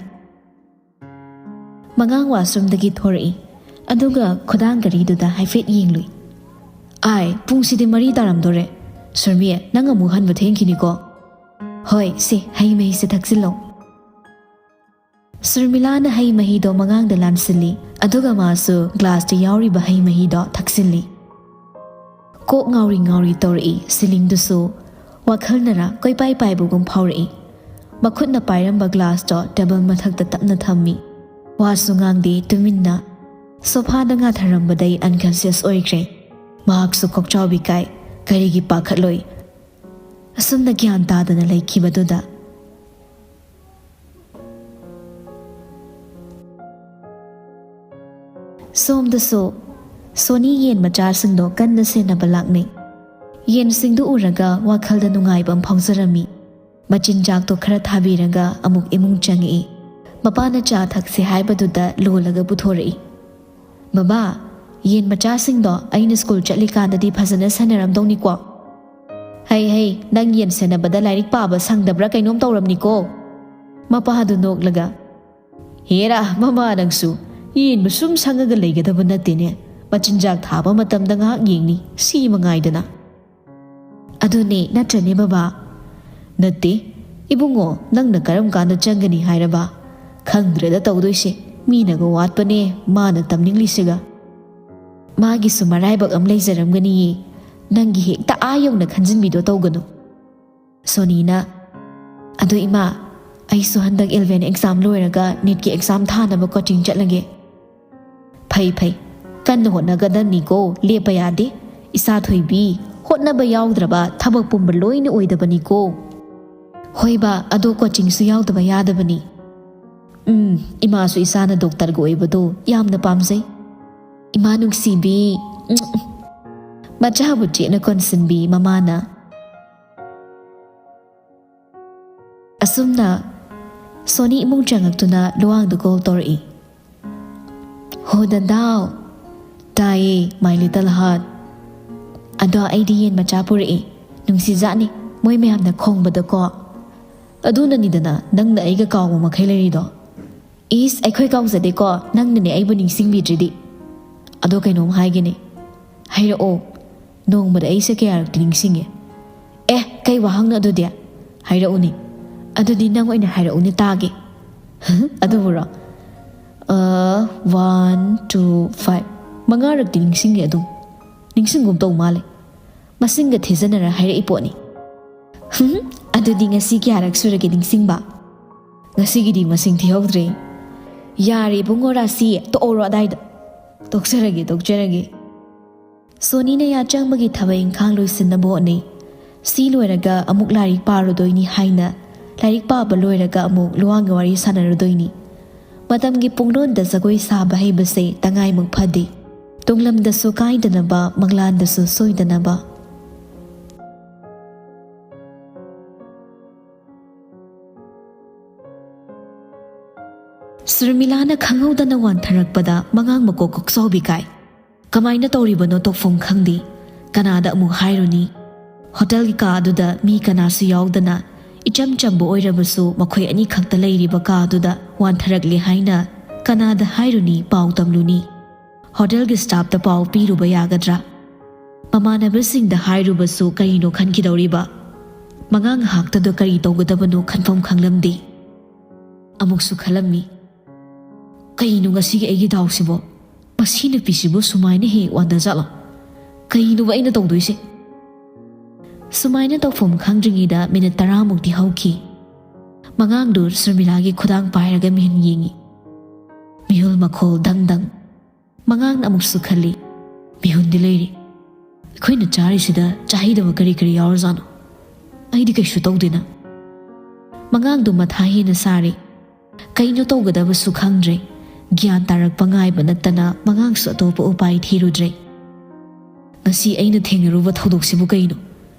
ꯃꯉꯥꯡ ꯋꯥꯁꯔꯨꯝꯗꯒꯤ ꯊꯣꯔꯛꯏ, ꯑꯗꯨꯒ ꯈꯨꯗꯥꯡ ꯘꯔꯤꯗꯨꯗ ꯍꯥꯏꯐꯦꯠ ꯌꯦꯡꯂꯨꯏ꯫ "ꯑꯥꯏ, ꯄꯨꯡꯁꯤꯗꯤ ꯃꯔꯤ ꯇꯥꯔꯝꯗꯣꯔꯦ꯫ ꯁꯨꯔꯃꯤ, ꯅꯪ ꯑꯃꯨꯛ ꯍꯟꯕ ꯊꯦꯡꯈꯤꯅꯤꯀꯣ꯫" "ꯍꯣꯏ, ꯁꯦ, ꯍꯩ ꯃꯍꯤꯁꯦ ꯊꯛꯆꯤꯜꯂꯣ꯫" ꯁꯨꯔꯃꯤꯂꯥꯅ ꯍꯩ ꯃꯍꯤꯗꯣ ꯃꯉꯥꯡꯗ ꯂꯥꯟꯁꯤꯜꯂꯤ, ꯑꯗꯨꯒ ꯃꯥꯁꯨ ꯒ꯭ꯂꯥꯁꯇ ꯌꯥꯎꯔꯤꯕ ꯍꯩ ꯃꯍꯤꯗꯣ ꯊꯛꯆꯤꯜꯂꯤ꯫ ꯀꯣꯛ ꯉꯥꯎꯔꯤ ꯉꯥꯎꯔꯤ ꯇꯧꯔꯛꯏ ꯁꯤꯂꯤꯡꯗꯨꯁꯨ꯫ ꯋꯥꯈꯜꯅꯔ ꯀꯣꯏꯄꯥꯏ ꯄꯥꯏꯕꯒꯨꯝ ꯐꯥꯎꯔꯛꯏ꯫ ꯃꯈꯨꯠꯅ ꯄꯥꯏꯔꯝꯕ ꯒ꯭ꯂꯥꯁꯇꯣ ꯇꯦꯕꯜ ꯃꯊꯛꯇ ꯇꯞꯅ ꯊꯝꯃꯤ꯫ ꯋꯥꯁꯨ ꯉꯥꯡꯗꯦ, ꯇꯨꯃꯤꯟꯅ꯫ ꯁꯣꯐꯥꯗ ꯉꯥꯊꯔꯝꯕꯗꯩ ꯑꯟꯀꯟꯁꯤꯌꯁ ꯑꯣꯏꯈ꯭ꯔꯦ꯫ ꯃꯍꯥꯛꯁꯨ ꯀꯣꯛꯆꯥꯎꯕꯤ ꯀꯥꯏ꯫ ꯀꯔꯤꯒꯤ ꯄꯥꯈꯠꯂꯣꯏ? ꯑꯁꯨꯝꯅ ꯒ꯭ꯌꯥꯟ ꯇꯥꯗꯅ ꯂꯩꯈꯤꯕꯗꯨꯗ꯫ ꯁꯣꯝꯗꯁꯨ ꯁꯣꯅꯤ ꯌꯦꯟ ꯃꯆꯥꯁꯤꯡꯗꯣ ꯀꯟꯅ ꯁꯦꯟꯅꯕ ꯂꯥꯛꯅꯩ꯫ ꯌꯦꯟꯁꯤꯡꯗꯨ ꯎꯔꯒ ꯋꯥꯈꯜꯗ ꯅꯨꯡꯉꯥꯏꯕ ꯑꯃ ꯐꯥꯎꯖꯔꯝꯃꯤ꯫ ꯃꯆꯤꯟꯖꯥꯛꯇꯣ ꯈꯔ ꯊꯥꯕꯤꯔꯒ ꯑꯃꯨꯛ ꯏꯃꯨꯡ ꯆꯪꯉꯛꯏ꯫ ꯃꯄꯥꯅ ꯆꯥ ꯊꯛꯁꯦ ꯍꯥꯏꯕꯗꯨꯗ ꯂꯣꯜꯂꯒ ꯄꯨꯊꯣꯔꯛꯏ꯫ "ꯕꯕꯥ, ꯌꯦꯟ ꯃꯆꯥꯁꯤꯡꯗꯣ ꯑꯩꯅ ꯁ꯭ꯀꯨꯜ ꯆꯠꯂꯤꯀꯥꯟꯗꯗꯤ ꯐꯖꯅ ꯁꯦꯟꯅꯔꯝꯗꯧꯅꯤꯀꯣ꯫ ꯍꯩ ꯍꯩ, ꯅꯪ ꯌꯦꯟ ꯁꯦꯟꯅꯕꯗ ꯂꯥꯏꯔꯤꯛ ꯄꯥꯕ ꯁꯪꯗꯕ꯭ꯔꯥ ꯀꯩꯅꯣꯝ ꯇꯧꯔꯝꯅꯤꯀꯣ"꯫ ꯃꯄꯥꯗꯨ ꯅꯣꯛꯂꯒ, "ꯍꯦꯔꯥ ꯃꯃꯥ, ꯅꯪꯁꯨ ꯌꯦꯟꯕꯨ ꯁꯨꯝ ꯁꯪꯉꯒ ꯂꯩꯒꯗꯕ ꯅꯠꯇꯦꯅꯦ꯫ ꯃꯆꯤꯟꯖꯥꯛ ꯊꯥꯕ ꯃꯇꯝꯗ ꯉꯥꯏꯍꯥꯛ ꯌꯦꯡꯅꯤ, ꯁꯤ ꯃꯉꯥꯏꯗꯅ"꯫ "ꯑꯗꯨꯅꯦ ꯅꯠꯇ꯭ꯔꯅꯦ ꯕꯕꯥ?" "ꯅꯠꯇꯦ ꯏꯕꯨꯡꯉꯣ, ꯅꯪꯅ ꯀꯔꯝ ꯀꯥꯟꯗ ꯆꯪꯒꯅꯤ ꯍꯥꯏꯔꯕ? ꯈꯪꯗ꯭ꯔꯦꯗ ꯇꯧꯗꯣꯏꯁꯦ, ꯃꯤꯅꯒ ꯋꯥꯠꯄꯅꯦ ꯃꯥꯅ ꯇꯝꯅꯤꯡꯂꯤꯁꯤꯒ"꯫ "ꯃꯥꯒꯤꯁꯨ ꯃꯔꯥꯏꯕꯛ ꯑꯃ ꯂꯩꯖꯔꯝꯒꯅꯤꯌꯦ, ꯅꯪꯒꯤ ꯍꯦꯛꯇ ꯑꯥ ꯌꯧꯅ ꯈꯟꯖꯤꯟꯕꯤꯗꯣ ꯇꯧꯒꯅꯨ"꯫ ꯁꯣꯅꯤꯅ, "ꯑꯗꯣ ꯏꯃꯥ, ꯑꯩꯁꯨ ꯍꯟꯗꯛ ꯏꯂꯦꯚꯦꯟ ꯑꯦꯛꯖꯥꯝ ꯂꯣꯏꯔꯒ ꯅꯤꯠꯀꯤ ꯑꯦꯛꯖꯥꯝ ꯊꯥꯅꯕ ꯀꯣꯆꯤꯡ ꯆꯠꯂꯒꯦ"꯫ "ꯐꯩ ꯐꯩ, ꯀꯟꯅ ꯍꯣꯠꯅꯒꯗꯕꯅꯤꯀꯣ, ꯂꯦꯞꯄ ꯌꯥꯗꯦ꯫ ꯏꯆꯥ ꯊꯣꯏꯕꯤ, ꯍꯣꯠꯅꯕ ꯌꯥꯎꯗ꯭ꯔꯕ ꯊꯕꯛ ꯄꯨꯝꯕ ꯂꯣꯏꯅ ꯑꯣꯏꯗꯕꯅꯤꯀꯣ"꯫ "ꯍꯣꯏꯕ, ꯑꯗꯣ ꯀꯣꯆꯤꯡꯁꯨ ꯌꯥꯎꯗꯕ ꯌꯥꯗꯕꯅꯤ"꯫ "ꯎꯝ, ꯏꯃꯥꯁꯨ ꯏꯆꯥꯅ ꯗꯣꯛꯇꯔꯒ ꯑꯣꯏꯕꯗꯣ ꯌꯥꯝꯅ ꯄꯥꯝꯖꯩ"꯫ "ꯏꯃꯥ ꯅꯨꯡꯁꯤꯕꯤ"꯫ ꯎꯝ꯫ ꯃꯆꯥꯕꯨ ꯆꯦꯠꯅ ꯀꯣꯟꯁꯤꯟꯕꯤ ꯃꯃꯥꯅ꯫ ꯑꯁꯨꯝꯅ ꯁꯣꯅꯤ ꯏꯃꯨꯡ ꯆꯪꯉꯛꯇꯨꯅ ꯂꯨꯋꯥꯡꯗ ꯀꯣꯜ ꯇꯧꯔꯛꯏ꯫ "ꯍꯣ ꯗꯗꯥꯎ"꯫ "ꯇꯥꯏꯌꯦ, my little heart꯫ ꯑꯗꯣ ꯑꯩꯗꯤ ꯌꯦꯟ ꯃꯆꯥ ꯄꯨꯔꯛꯏ꯫ ꯅꯨꯡꯁꯤꯖꯥꯠꯅꯤ, ꯃꯣꯏ ꯃꯌꯥꯝꯅ ꯈꯣꯡꯕꯗꯀꯣ꯫ ꯑꯗꯨꯅꯅꯤꯗꯅ ꯅꯪꯅ ꯑꯩꯒ ꯀꯥꯎꯕ ꯃꯈꯩ ꯂꯩꯔꯤꯗꯣ"꯫ "ꯏꯁ, ꯑꯩꯈꯣꯏ ꯀꯥꯎꯖꯗꯦꯀꯣ, ꯅꯪꯅꯅꯦ ꯑꯩꯕꯨ ꯅꯤꯡꯁꯤꯡꯕꯤꯗ꯭ꯔꯤꯗꯤ"꯫ "ꯑꯗꯣ ꯀꯩꯅꯣꯝ ꯍꯥꯏꯒꯦꯅꯦ"꯫ "ꯍꯥꯏꯔꯛꯑꯣ"꯫ "ꯅꯣꯡꯃꯗ ꯑꯩꯁꯦ ꯀꯌꯥꯔꯛꯇꯤ ꯅꯤꯡꯁꯤꯡꯉꯦ"꯫ "ꯑꯦ, ꯀꯩ ꯋꯥꯍꯪꯅꯣ ꯑꯗꯨꯗꯤ? ꯍꯥꯏꯔꯛꯎꯅꯦ"꯫ "ꯑꯗꯨꯗꯤ ꯅꯪ ꯑꯣꯏꯅ ꯍꯥꯏꯔꯛꯎꯅꯦ ꯇꯥꯒꯦ"꯫ "ꯑꯗꯨꯕꯨꯔꯣ? ꯑ, one, two, five꯫ ꯃꯉꯥꯔꯛꯇꯤ ꯅꯤꯡꯁꯤꯡꯉꯦ ꯑꯗꯨꯝ꯫ ꯅꯤꯡꯁꯤꯡꯒꯨꯝ ꯇꯧ ꯃꯥꯜꯂꯦ꯫ ꯃꯁꯤꯡꯒ ꯊꯤꯖꯤꯟꯅꯔ ꯍꯥꯏꯔꯛꯏ ꯄꯣꯠꯅꯤ"꯫ "ꯍꯨꯝ, ꯑꯗꯨꯗꯤ ꯉꯁꯤ ꯀꯌꯥꯔꯛ ꯁꯨꯔꯒꯦ ꯅꯤꯡꯁꯤꯡꯕ"? "ꯉꯁꯤꯒꯤꯗꯤ ꯃꯁꯤꯡ ꯊꯤꯍꯧꯗ꯭ꯔꯦ"꯫ "ꯌꯥꯔꯦ ꯏꯕꯨꯡꯉꯣ ꯔꯥꯁꯤ, ꯇꯣꯛꯍꯧꯔꯣ ꯑꯗꯥꯏꯗ"꯫ "ꯇꯣꯛꯆꯔꯒꯦ, ꯇꯣꯛꯆꯔꯒꯦ"꯫ ꯁꯣꯅꯤꯅ ꯌꯥꯆꯪꯕꯒꯤ ꯊꯕꯛ ꯏꯪꯈꯥꯡ ꯂꯣꯏꯁꯤꯟꯅꯕ ꯍꯣꯠꯅꯩ꯫ ꯁꯤ ꯂꯣꯏꯔꯒ ꯑꯃꯨꯛ ꯂꯥꯏꯔꯤꯛ ꯄꯥꯔꯨꯗꯣꯏꯅꯤ ꯍꯥꯏꯅ ꯂꯥꯏꯔꯤꯛ ꯄꯥꯕ ꯂꯣꯏꯔꯒ ꯑꯃꯨꯛ ꯂꯨꯋꯥꯡꯒ ꯋꯥꯔꯤ ꯁꯥꯟꯅꯔꯨꯗꯣꯏꯅꯤ꯫ ꯃꯇꯝꯒꯤ ꯄꯨꯡꯂꯣꯟꯗ ꯖꯒꯣꯏ ꯁꯥꯕ ꯍꯩꯕꯁꯦ ꯇꯉꯥꯏꯃꯨꯛ ꯐꯗꯦ꯫ ꯇꯨꯡꯂꯝꯗꯁꯨ ꯀꯥꯏꯗꯅꯕ, ꯃꯪꯂꯥꯟꯗꯁꯨ ꯁꯣꯏꯗꯅꯕ꯫ ꯁꯨꯔꯃꯤꯂꯥꯅ ꯈꯪꯍꯧꯗꯅ ꯋꯥꯟꯊꯔꯛꯄꯗ ꯃꯉꯥꯡ ꯃꯀꯣꯛ ꯀꯣꯛꯆꯥꯎꯕꯤ ꯀꯥꯏ꯫ ꯀꯃꯥꯏꯅ ꯇꯧꯔꯤꯕꯅꯣ ꯇꯧꯐꯝ ꯈꯪꯗꯦ꯫ ꯀꯅꯥꯗ ꯑꯃꯨꯛ ꯍꯥꯏꯔꯨꯅꯤ? ꯍꯣꯇꯦꯜꯒꯤ ꯀꯥ ꯑꯗꯨꯗ ꯃꯤ ꯀꯅꯥꯁꯨ ꯌꯥꯎꯗꯅ, ꯏꯆꯝ ꯆꯝꯕ ꯑꯣꯏꯔꯕꯁꯨ ꯃꯈꯣꯏ ꯑꯅꯤꯈꯛꯇ ꯂꯩꯔꯤꯕ ꯀꯥ ꯑꯗꯨꯗ ꯋꯥꯟꯊꯔꯛꯂꯦ ꯍꯥꯏꯅ ꯀꯅꯥꯗ ꯍꯥꯏꯔꯨꯅꯤ, ꯄꯥꯎ ꯇꯝꯂꯨꯅꯤ? ꯍꯣꯇꯦꯜꯒꯤ ꯁ꯭ꯇꯥꯐꯇ ꯄꯥꯎ ꯄꯤꯔꯨꯕ ꯌꯥꯒꯗ꯭ꯔꯥ? ꯃꯃꯥꯟꯅꯕꯁꯤꯡꯗ ꯍꯥꯏꯔꯨꯕꯁꯨ ꯀꯔꯤꯅꯣ ꯈꯟꯈꯤꯗꯧꯔꯤꯕ? ꯃꯉꯥ ꯉꯥꯏꯍꯥꯛꯇꯗ ꯀꯔꯤ ꯇꯧꯒꯗꯕꯅꯣ ꯈꯟꯐꯝ ꯈꯪꯂꯝꯗꯦ꯫ ꯑꯃꯨꯛꯁꯨ ꯈꯜꯂꯝꯃꯤ, "ꯀꯩꯅꯣ ꯉꯁꯤꯒꯤ ꯑꯩꯒꯤ ꯗꯥꯎꯁꯤꯕꯣ? ꯃꯁꯤ ꯅꯨꯄꯤꯁꯤꯕꯨ ꯁꯨꯃꯥꯏꯅ ꯍꯦꯛ ꯋꯥꯟꯗꯖꯥꯠꯂꯣ? ꯀꯩꯅꯣꯕ ꯑꯩꯅ ꯇꯧꯗꯣꯏꯁꯦ?" ꯁꯨꯃꯥꯏꯅ ꯇꯧꯐꯝ ꯈꯪꯗ꯭ꯔꯤꯉꯩꯗ ꯃꯤꯅꯤꯠ ꯇꯔꯥꯃꯨꯛꯇꯤ ꯍꯧꯈꯤ꯫ ꯃꯉꯥꯡꯗꯨ ꯁꯨꯔꯃꯤꯂꯥꯒꯤ ꯈꯨꯗꯥꯡ ꯄꯥꯏꯔꯒ ꯃꯤꯍꯨꯟ ꯌꯦꯡꯉꯤ꯫ ꯃꯤꯍꯨꯜ ꯃꯈꯣꯜ ꯗꯪ ꯗꯪ꯫ ꯃꯉꯥꯡꯅ ꯑꯃꯨꯛꯁꯨ ꯈꯜꯂꯤ, "ꯃꯤꯍꯨꯟꯗꯤ ꯂꯩꯔꯤ꯫ ꯑꯩꯈꯣꯏꯅ ꯆꯥꯔꯤꯁꯤꯗ ꯆꯥꯍꯩꯗꯕ ꯀꯔꯤ ꯀꯔꯤ ꯌꯥꯎꯔꯖꯥꯠꯅꯣ? ꯑꯩꯗꯤ ꯀꯩꯁꯨ ꯇꯧꯗꯦꯅ?" ꯃꯉꯥꯡꯗꯨ ꯃꯊꯥ ꯍꯦꯟꯅ ꯁꯥꯔꯤ꯫ ꯀꯩꯅꯣ ꯇꯧꯒꯗꯕꯁꯨ ꯈꯪꯗ꯭ꯔꯦ꯫ ꯒ꯭ꯌꯥꯟ ꯇꯥꯔꯛꯄ ꯉꯥꯏꯕ ꯅꯠꯇꯅ ꯃꯉꯥꯡꯁꯨ ꯑꯇꯣꯞꯄ ꯎꯄꯥꯏ ꯊꯤꯔꯨꯗ꯭ꯔꯦ꯫ "ꯉꯁꯤ ꯑꯩꯅ ꯊꯦꯡꯅꯔꯨꯕ ꯊꯧꯗꯣꯛꯁꯤꯕꯨ ꯀꯩꯅꯣ?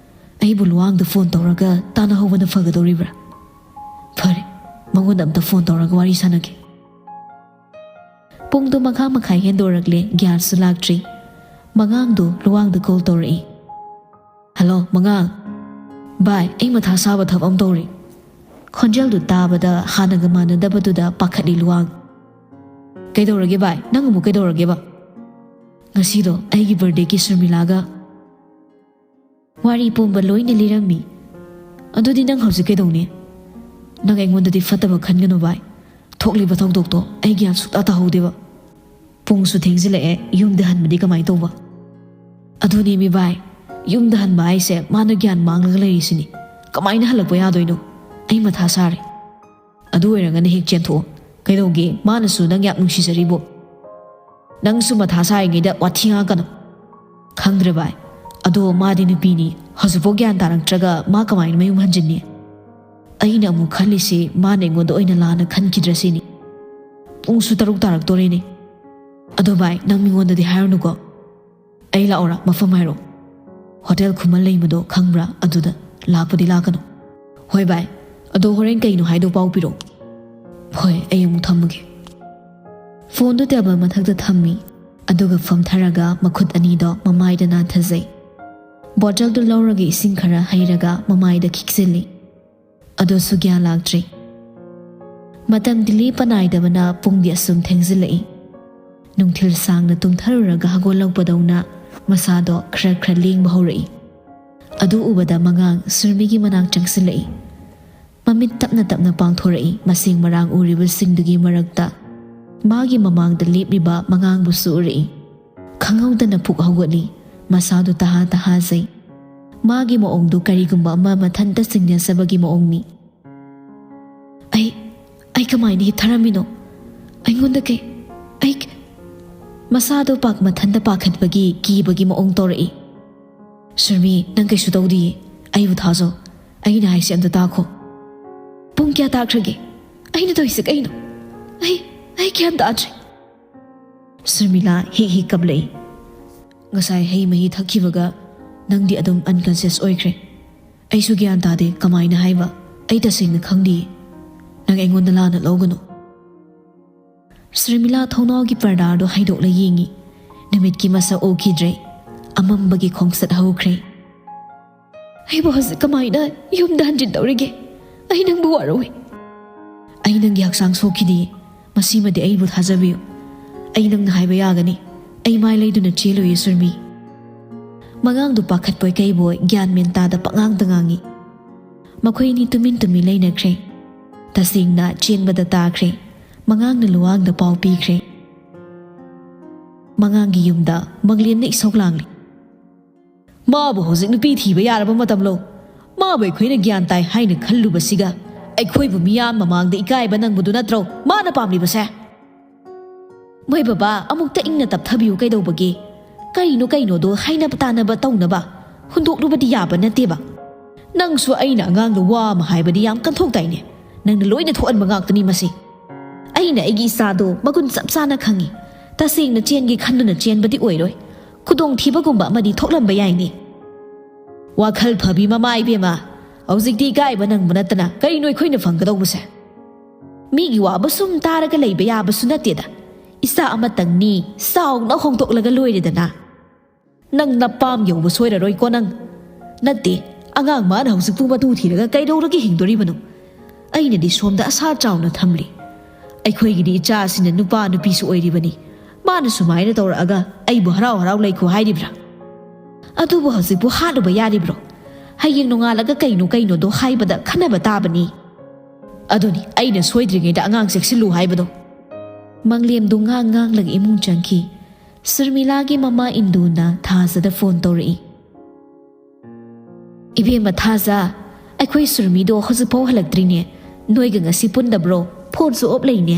ꯑꯩꯕꯨ ꯂꯨꯋꯥꯡꯗ ꯐꯣꯟ ꯇꯧꯔꯒ ꯇꯥꯟꯅꯍꯧꯕꯅ ꯐꯒꯗꯧꯔꯤꯕ꯭ꯔꯥ? ꯐꯔꯦ, ꯃꯉꯣꯟꯗ ꯑꯝꯇ ꯐꯣꯟ ꯇꯧꯔꯒ ꯋꯥꯔꯤ ꯁꯥꯟꯅꯒꯦ꯫" ꯄꯨꯡꯗꯨ ꯃꯉꯥ ꯃꯈꯥꯏ ꯍꯦꯟꯗꯣꯔꯛꯂꯦ, ꯒ꯭ꯌꯥꯁꯁꯨ ꯂꯥꯛꯇ꯭ꯔꯤ꯫ ꯃꯉꯥꯡꯗꯨ ꯂꯨꯋꯥꯡꯗ ꯀꯣꯜ ꯇꯧꯔꯛꯏ꯫ "ꯍꯜꯂꯣ, ꯃꯉꯥꯡ꯫ ꯚꯥꯏ, ꯑꯩ ꯃꯊꯥ ꯁꯥꯕ ꯊꯕꯛ ꯑꯃ ꯇꯧꯔꯤ꯫" ꯈꯣꯟꯖꯦꯜꯗꯨ ꯇꯥꯕꯗ ꯍꯥꯟꯅꯒ ꯃꯥꯟꯅꯗꯕꯗꯨꯗ ꯄꯥꯈꯠꯂꯤ ꯂꯨꯋꯥꯡ꯫ "ꯀꯩꯗꯧꯔꯒꯦ ꯚꯥꯏ? ꯅꯪ ꯑꯃꯨꯛ ꯀꯩꯗꯧꯔꯒꯦꯕ?" "ꯉꯁꯤꯗꯣ ꯑꯩꯒꯤ ꯕꯥꯔꯗꯦꯒꯤ ꯁꯨꯔꯃꯤꯂꯥꯒ ꯋꯥꯔꯤ ꯄꯨꯝꯕ ꯂꯣꯏꯅ ꯂꯤꯔꯝꯃꯤ꯫ ꯑꯗꯨꯗꯤ ꯅꯪ ꯍꯧꯖꯤꯛ ꯀꯩꯗꯧꯅꯤ? ꯅꯪ ꯑꯩꯉꯣꯟꯗꯗꯤ ꯐꯠꯇꯕ ꯈꯟꯒꯅꯨ ꯚꯥꯏ꯫ ꯊꯣꯛꯂꯤꯕ ꯊꯧꯗꯣꯛꯇꯣ ꯑꯩ ꯒ꯭ꯌꯥꯟ ꯁꯨꯛꯇꯥ ꯇꯥꯍꯧꯗꯦꯕ꯫ ꯄꯨꯡꯁꯨ ꯊꯦꯡꯖꯤꯜꯂꯛꯑꯦ, ꯌꯨꯝꯗ ꯍꯟꯕꯗꯤ ꯀꯃꯥꯏꯅ ꯇꯧꯕ?" "ꯑꯗꯨꯅꯦꯃꯤ ꯚꯥꯏ, ꯌꯨꯝꯗ ꯍꯟꯕ ꯍꯥꯏꯁꯦ ꯃꯥꯅ ꯒ꯭ꯌꯥꯟ ꯃꯥꯡꯂꯒ ꯂꯩꯔꯤꯁꯤꯅꯤ꯫ ꯀꯃꯥꯏꯅ ꯍꯜꯂꯛꯄ ꯌꯥꯗꯣꯏꯅꯣ? ꯑꯩ ꯃꯊꯥ ꯁꯥꯔꯦ꯫" "ꯑꯗꯨ ꯑꯣꯏꯔꯒꯅ ꯍꯦꯛ ꯆꯦꯟꯊꯣꯛꯑꯣ꯫ ꯀꯩꯗꯧꯒꯦ? ꯃꯥꯅꯁꯨ ꯅꯪ ꯌꯥꯝ ꯅꯨꯡꯁꯤꯖꯔꯤꯕꯣ꯫ ꯅꯪꯁꯨ ꯃꯊꯥ ꯁꯥꯔꯤꯉꯩꯗ ꯋꯥꯊꯤ ꯉꯥꯡꯉꯛꯀꯅꯨ꯫" "ꯈꯪꯗ꯭ꯔꯦ ꯚꯥꯏ, ꯑꯗꯣ ꯃꯥꯗꯤ ꯅꯨꯄꯤꯅꯤ, ꯍꯧꯖꯤꯛꯐꯥꯎ ꯒ꯭ꯌꯥꯟ ꯇꯥꯔꯛꯇ꯭ꯔꯒ ꯃꯥ ꯀꯃꯥꯏꯅ ꯃꯌꯨꯝ ꯍꯟꯖꯤꯟꯅꯤ? ꯑꯩꯅ ꯑꯃꯨꯛ ꯈꯜꯂꯤꯁꯤ ꯃꯥꯅ ꯑꯩꯉꯣꯟꯗ ꯑꯣꯏꯅ ꯂꯥꯟꯅ ꯈꯟꯈꯤꯗ꯭ꯔꯥ ꯁꯤꯅꯤ꯫ ꯄꯨꯡꯁꯨ ꯇꯔꯨꯛ ꯇꯥꯔꯛꯇꯣꯔꯦꯅꯦ꯫ ꯑꯗꯣ ꯚꯥꯏ, ꯅꯪ ꯃꯤꯉꯣꯟꯗꯗꯤ ꯍꯥꯏꯔꯨꯅꯨꯀꯣ꯫ ꯑꯩ ꯂꯥꯛꯑꯣꯔꯥ? ꯃꯐꯝ ꯍꯥꯏꯔꯛꯑꯣ꯫" "ꯍꯣꯇꯦꯜ ꯈꯨꯃꯟ ꯂꯩꯕꯗꯣ ꯈꯪꯕ꯭ꯔꯥ? ꯑꯗꯨꯗ ꯂꯥꯛꯄꯗꯤ ꯂꯥꯛꯀꯅꯨ꯫" "ꯍꯣꯏ ꯚꯥꯏ, ꯑꯗꯣ ꯍꯣꯔꯦꯟ ꯀꯩꯅꯣ ꯍꯥꯏꯗꯣ ꯄꯥꯎ ꯄꯤꯔꯛꯑꯣ꯫" "ꯍꯣꯏ, ꯑꯩ ꯑꯃꯨꯛ ꯊꯝꯃꯒꯦ꯫" ꯐꯣꯟꯗꯨ ꯇꯦꯕꯜ ꯃꯊꯛꯇ ꯊꯝꯃꯤ, ꯑꯗꯨꯒ ꯐꯝꯊꯔꯒ ꯃꯈꯨꯠ ꯑꯅꯤꯗꯣ ꯃꯃꯥꯏꯗ ꯅꯥꯟꯊꯖꯩ꯫ ꯕꯣꯇꯜꯗꯨ ꯂꯧꯔꯒ ꯏꯁꯤꯡ ꯈꯔ ꯍꯩꯔꯒ ꯃꯃꯥꯏꯗ ꯈꯤꯛꯆꯤꯜꯂꯤ꯫ ꯑꯗꯨꯁꯨ ꯒ꯭ꯌꯥꯟ ꯂꯥꯛꯇ꯭ꯔꯤ꯫ ꯃꯇꯝꯗꯤ ꯂꯦꯞꯄ ꯅꯥꯏꯗꯕꯅ ꯄꯨꯡꯗꯤ ꯑꯁꯨꯝ ꯊꯦꯡꯖꯤꯜꯂꯛꯏ꯫ ꯅꯨꯡꯊꯤꯜ ꯁꯥꯡꯅ ꯇꯨꯝꯊꯔꯨꯔꯒ ꯍꯧꯒꯠꯂꯛꯄꯗꯧꯅ ꯃꯁꯥꯗꯣ ꯈꯔ ꯈꯔ ꯂꯦꯡꯕ ꯍꯧꯔꯛꯏ꯫ ꯑꯗꯨ ꯎꯕꯗ ꯃꯉꯥꯡ ꯁꯨꯔꯃꯤꯒꯤ ꯃꯅꯥꯛ ꯆꯪꯁꯤꯜꯂꯛꯏ꯫ ꯃꯃꯤꯠ ꯇꯞꯅ ꯇꯞꯅ ꯄꯥꯡꯊꯣꯔꯛꯏ꯫ ꯃꯁꯦꯡ ꯃꯔꯥꯡ ꯎꯔꯤꯕꯁꯤꯡꯗꯨꯒꯤ ꯃꯔꯛꯇ ꯃꯥꯒꯤ ꯃꯃꯥꯡꯗ ꯂꯦꯞꯂꯤꯕ ꯃꯉꯥꯡꯕꯨꯁꯨ ꯎꯔꯛꯏ꯫ ꯈꯪꯍꯧꯗꯅ ꯄꯨꯛ ꯍꯧꯒꯠꯂꯤ꯫ ꯃꯁꯥꯗꯨ ꯇꯍꯥ ꯇꯍꯥꯖꯩ꯫ ꯃꯥꯒꯤ ꯃꯑꯣꯡꯗꯨ ꯀꯔꯤꯒꯨꯝꯕ ꯑꯃ ꯃꯊꯟꯇ ꯆꯤꯡꯅꯖꯕꯒꯤ ꯃꯑꯣꯡꯅꯤ꯫ "ꯑꯩ, ꯑꯩ ꯀꯃꯥꯏꯅ ꯍꯤꯞꯊꯔꯝꯃꯤꯅꯣ? ꯑꯩꯉꯣꯟꯗ ꯀꯩ, ꯑꯩ ꯀ-" ꯃꯁꯥꯗꯣ ꯄꯥꯛ ꯃꯊꯟꯇ ꯄꯥꯈꯠꯄꯒꯤ ꯀꯤꯕꯒꯤ ꯃꯑꯣꯡ ꯇꯧꯔꯛꯏ꯫ "ꯁꯨꯔꯃꯤ, ꯅꯪ ꯀꯩꯁꯨ ꯇꯧꯗꯤꯌꯦ꯫ ꯑꯩꯕꯨ ꯊꯥꯖꯧ꯫ ꯑꯩꯅ ꯍꯥꯏꯁꯦ ꯑꯝꯇ ꯇꯥꯈꯣ꯫" "ꯄꯨꯡ ꯀꯌꯥ ꯇꯥꯈ꯭ꯔꯒꯦ? ꯑꯩꯅ ꯇꯧꯔꯤꯁꯦ ꯀꯩꯅꯣ? ꯑꯩ, ꯑꯩ ꯒ꯭ꯌꯥꯟ ꯇꯥꯗ꯭ꯔꯦ꯫" ꯁꯨꯔꯃꯤꯂꯥ ꯍꯤꯛ ꯍꯤꯛ ꯀꯞꯂꯛꯏ꯫ "ꯉꯁꯥꯏ ꯍꯩ ꯃꯍꯤ ꯊꯛꯈꯤꯕꯒ ꯅꯪꯗꯤ ꯑꯗꯨꯝ unconscious ꯑꯣꯏꯈ꯭ꯔꯦ꯫ ꯑꯩꯁꯨ ꯒ꯭ꯌꯥꯟ ꯇꯥꯗꯦ, ꯀꯃꯥꯏꯅ ꯍꯥꯏꯕ? ꯑꯩ ꯇꯁꯦꯡꯅ ꯈꯪꯗꯤꯌꯦ꯫ ꯅꯪ ꯑꯩꯉꯣꯟꯗ ꯂꯥꯟꯅ ꯂꯧꯒꯅꯨ꯫" ꯁꯨꯔꯃꯤꯂꯥ ꯊꯣꯡꯅꯥꯎꯒꯤ ꯄꯔꯗꯥꯗꯣ ꯍꯥꯏꯗꯣꯛꯂ ꯌꯦꯡꯉꯤ꯫ ꯅꯨꯃꯤꯠꯀꯤ ꯃꯁꯛ ꯎꯈꯤꯗ꯭ꯔꯦ꯫ ꯑꯃꯝꯕꯒꯤ ꯈꯣꯡꯆꯠ ꯍꯧꯈ꯭ꯔꯦ꯫ "ꯑꯩꯕꯨ ꯍꯧꯖꯤꯛ ꯀꯃꯥꯏꯅ ꯌꯨꯝꯗ ꯍꯟꯖꯤꯟꯗꯧꯔꯤꯒꯦ? ꯑꯩ ꯅꯪꯕꯨ ꯋꯥꯔꯧꯏ꯫" "ꯑꯩ ꯅꯪꯒꯤ ꯍꯛꯆꯥꯡ ꯁꯣꯛꯈꯤꯗꯦ꯫ ꯃꯁꯤꯃꯗꯤ ꯑꯩꯕꯨ ꯊꯥꯖꯕꯤꯌꯨ꯫ ꯑꯩ ꯅꯪꯅ ꯍꯥꯏꯕ ꯌꯥꯒꯅꯤ꯫ ꯑꯩ ꯃꯥꯏ ꯂꯩꯗꯨꯅ ꯆꯦꯜꯂꯣꯏꯌꯦ, ꯁꯨꯔꯃꯤ꯫" ꯃꯉꯥꯡꯗꯨ ꯄꯥꯈꯠꯄꯣꯏ ꯀꯩꯕꯣꯏ ꯒ꯭ꯌꯥꯟ ꯃꯦꯟ ꯇꯥꯗ ꯄꯉꯥꯡꯗ ꯉꯥꯡꯉꯤ꯫ ꯃꯈꯣꯏ ꯑꯅꯤ ꯇꯨꯃꯤꯟ ꯇꯨꯃꯤꯟ ꯂꯩꯅꯈ꯭ꯔꯦ꯫ ꯇꯁꯦꯡꯅ ꯆꯦꯟꯕꯗ ꯇꯥꯈ꯭ꯔꯦ꯫ ꯃꯉꯥꯡꯅ ꯂꯨꯋꯥꯡꯗ ꯄꯥꯎ ꯄꯤꯈ꯭ꯔꯦ꯫ ꯃꯉꯥꯡꯒꯤ ꯌꯨꯝꯗ ꯃꯪꯂꯦꯝꯅ ꯏꯁꯧ ꯂꯥꯡꯂꯤ꯫ "ꯃꯥꯕꯨ ꯍꯧꯖꯤꯛ ꯅꯨꯄꯤ ꯊꯤꯕ ꯌꯥꯔꯕ ꯃꯇꯝꯂꯣ? ꯃꯥꯕꯨ ꯑꯩꯈꯣꯏꯅ ꯒ꯭ꯌꯥꯟ ꯇꯥꯏ ꯍꯥꯏꯅ ꯈꯜꯂꯨꯕꯁꯤꯒ ꯑꯩꯈꯣꯏꯕꯨ ꯃꯤꯌꯥꯝ ꯃꯃꯥꯡꯗ ꯏꯀꯥꯏꯕ ꯅꯪꯕꯗꯨ ꯅꯠꯇ꯭ꯔꯣ ꯃꯥꯅ ꯄꯥꯝꯂꯤꯕꯁꯦ?" "ꯃꯣꯏ ꯕꯕꯥ, ꯑꯃꯨꯛꯇ ꯏꯪꯅ ꯇꯞꯊꯕꯤꯌꯨ ꯀꯩꯗꯧꯕꯒꯦ? ꯀꯔꯤꯅꯣ ꯀꯩꯅꯣꯗꯣ ꯍꯥꯏꯅꯕ ꯇꯥꯅꯕ ꯇꯧꯅꯕ ꯍꯨꯟꯗꯣꯛꯂꯨꯕꯗꯤ ꯌꯥꯕ ꯅꯠꯇꯦꯕ꯫ ꯅꯪꯁꯨ ꯑꯩꯅ ꯑꯉꯥꯡꯗ ꯋꯥ ꯑꯃ ꯍꯥꯏꯕꯗꯤ ꯌꯥꯝ ꯀꯟꯊꯣꯛꯇꯥꯏꯅꯦ? ꯅꯪꯅ ꯂꯣꯏꯅ ꯊꯣꯛꯍꯟꯕ ꯉꯥꯛꯇꯅꯤ ꯃꯁꯤ꯫ ꯑꯩꯅ ꯑꯩꯒꯤ ꯏꯆꯥꯗꯣ ꯃꯒꯨꯟ ꯆꯞ ꯆꯥꯅ ꯈꯪꯉꯤ꯫ ꯇꯁꯦꯡꯅ ꯆꯦꯟꯒꯦ ꯈꯟꯗꯨꯅ ꯆꯦꯟꯕꯗꯤ ꯑꯣꯏꯔꯣꯏ꯫ ꯈꯨꯗꯣꯡꯊꯤꯕꯒꯨꯝꯕ ꯑꯃꯗꯤ ꯊꯣꯛꯂꯝꯕ ꯌꯥꯏꯅꯦ꯫" "ꯋꯥꯈꯜ ꯐꯕꯤ ꯃꯃꯥ ꯏꯕꯦꯝꯃ, ꯍꯧꯖꯤꯛꯇꯤ ꯏꯀꯥꯏꯕ ꯅꯪꯕ ꯅꯠꯇꯅ ꯀꯔꯤꯅꯣ ꯑꯩꯈꯣꯏꯅ ꯐꯪꯒꯗꯧꯕꯁꯦ? ꯃꯤꯒꯤ ꯋꯥꯕꯨ ꯁꯨꯝ ꯇꯥꯔꯒ ꯂꯩꯕ ꯌꯥꯕꯁꯨ ꯅꯠꯇꯦꯗ꯫ ꯏꯆꯥ ꯑꯃꯇꯪꯅꯤ, ꯆꯥꯎꯅ ꯍꯣꯡꯗꯣꯛꯂꯒ ꯂꯣꯏꯔꯦꯗꯅ꯫ ꯅꯪ ꯅꯄꯥꯝ ꯌꯧꯕ ꯁꯣꯏꯔꯔꯣꯏꯀꯣ ꯅꯪ꯫ ꯅꯠꯇꯦ, ꯑꯉꯥꯡ ꯃꯥꯅ ꯍꯧꯖꯤꯛꯄꯨ ꯃꯇꯨ ꯊꯤꯔꯒ ꯀꯩꯗꯧꯔꯒ ꯍꯤꯡꯗꯣꯔꯤꯕꯅꯣ? ꯑꯩꯅꯗꯤ ꯁꯣꯝꯗ ꯑꯁꯥ ꯆꯥꯎꯅ ꯊꯝꯂꯤ꯫ ꯑꯩꯈꯣꯏꯒꯤꯗꯤ ꯏꯆꯥꯁꯤꯅ ꯅꯨꯄꯥ ꯅꯨꯄꯤꯁꯨ ꯑꯣꯏꯔꯤꯕꯅꯤ꯫ ꯃꯥꯅ ꯁꯨꯃꯥꯏꯅ ꯇꯧꯔꯛꯑꯒ ꯑꯩꯕꯨ ꯍꯔꯥꯎ ꯍꯔꯥꯎ ꯂꯩꯈꯣ ꯍꯥꯏꯔꯤꯕ꯭ꯔꯥ? ꯑꯗꯨꯕꯨ ꯍꯧꯖꯤꯛꯄꯨ ꯍꯥꯠꯂꯨꯕ ꯌꯥꯔꯤꯕ꯭ꯔꯣ? ꯍꯌꯦꯡ ꯅꯣꯡꯉꯥꯜꯂꯒ ꯀꯩꯅꯣ ꯀꯩꯅꯣꯗꯣ ꯍꯥꯏꯕꯗ ꯈꯟꯅꯕ ꯇꯥꯕꯅꯤ꯫ ꯑꯗꯨꯅꯤ, ꯑꯩꯅ ꯁꯣꯏꯗ꯭ꯔꯤꯉꯩꯗ ꯑꯉꯥꯡ ꯆꯦꯛꯁꯤꯜꯂꯨ ꯍꯥꯏꯕꯗꯣ꯫ ꯃꯪꯂꯦꯝꯗꯨ ꯉꯥꯡ ꯉꯥꯡꯂꯒ ꯏꯃꯨꯡ ꯆꯪꯈꯤ꯫ ꯁꯨꯔꯃꯤꯂꯥꯒꯤ ꯃꯃꯥ ꯏꯟꯗꯨꯅ ꯊꯥꯖꯗ ꯐꯣꯟ ꯇꯧꯔꯛꯏ꯫ "ꯏꯕꯦꯝꯃ ꯊꯥꯖ, ꯑꯩꯈꯣꯏ ꯁꯨꯔꯃꯤꯗꯣ ꯍꯧꯖꯤꯛꯐꯥꯎ ꯍꯜꯂꯛꯇ꯭ꯔꯤꯅꯦ꯫ ꯅꯣꯏꯒ ꯉꯁꯤ ꯄꯨꯟꯗꯕ꯭ꯔꯣ? ꯐꯣꯟꯁꯨ ꯑꯣꯞ ꯂꯩꯅꯦ꯫"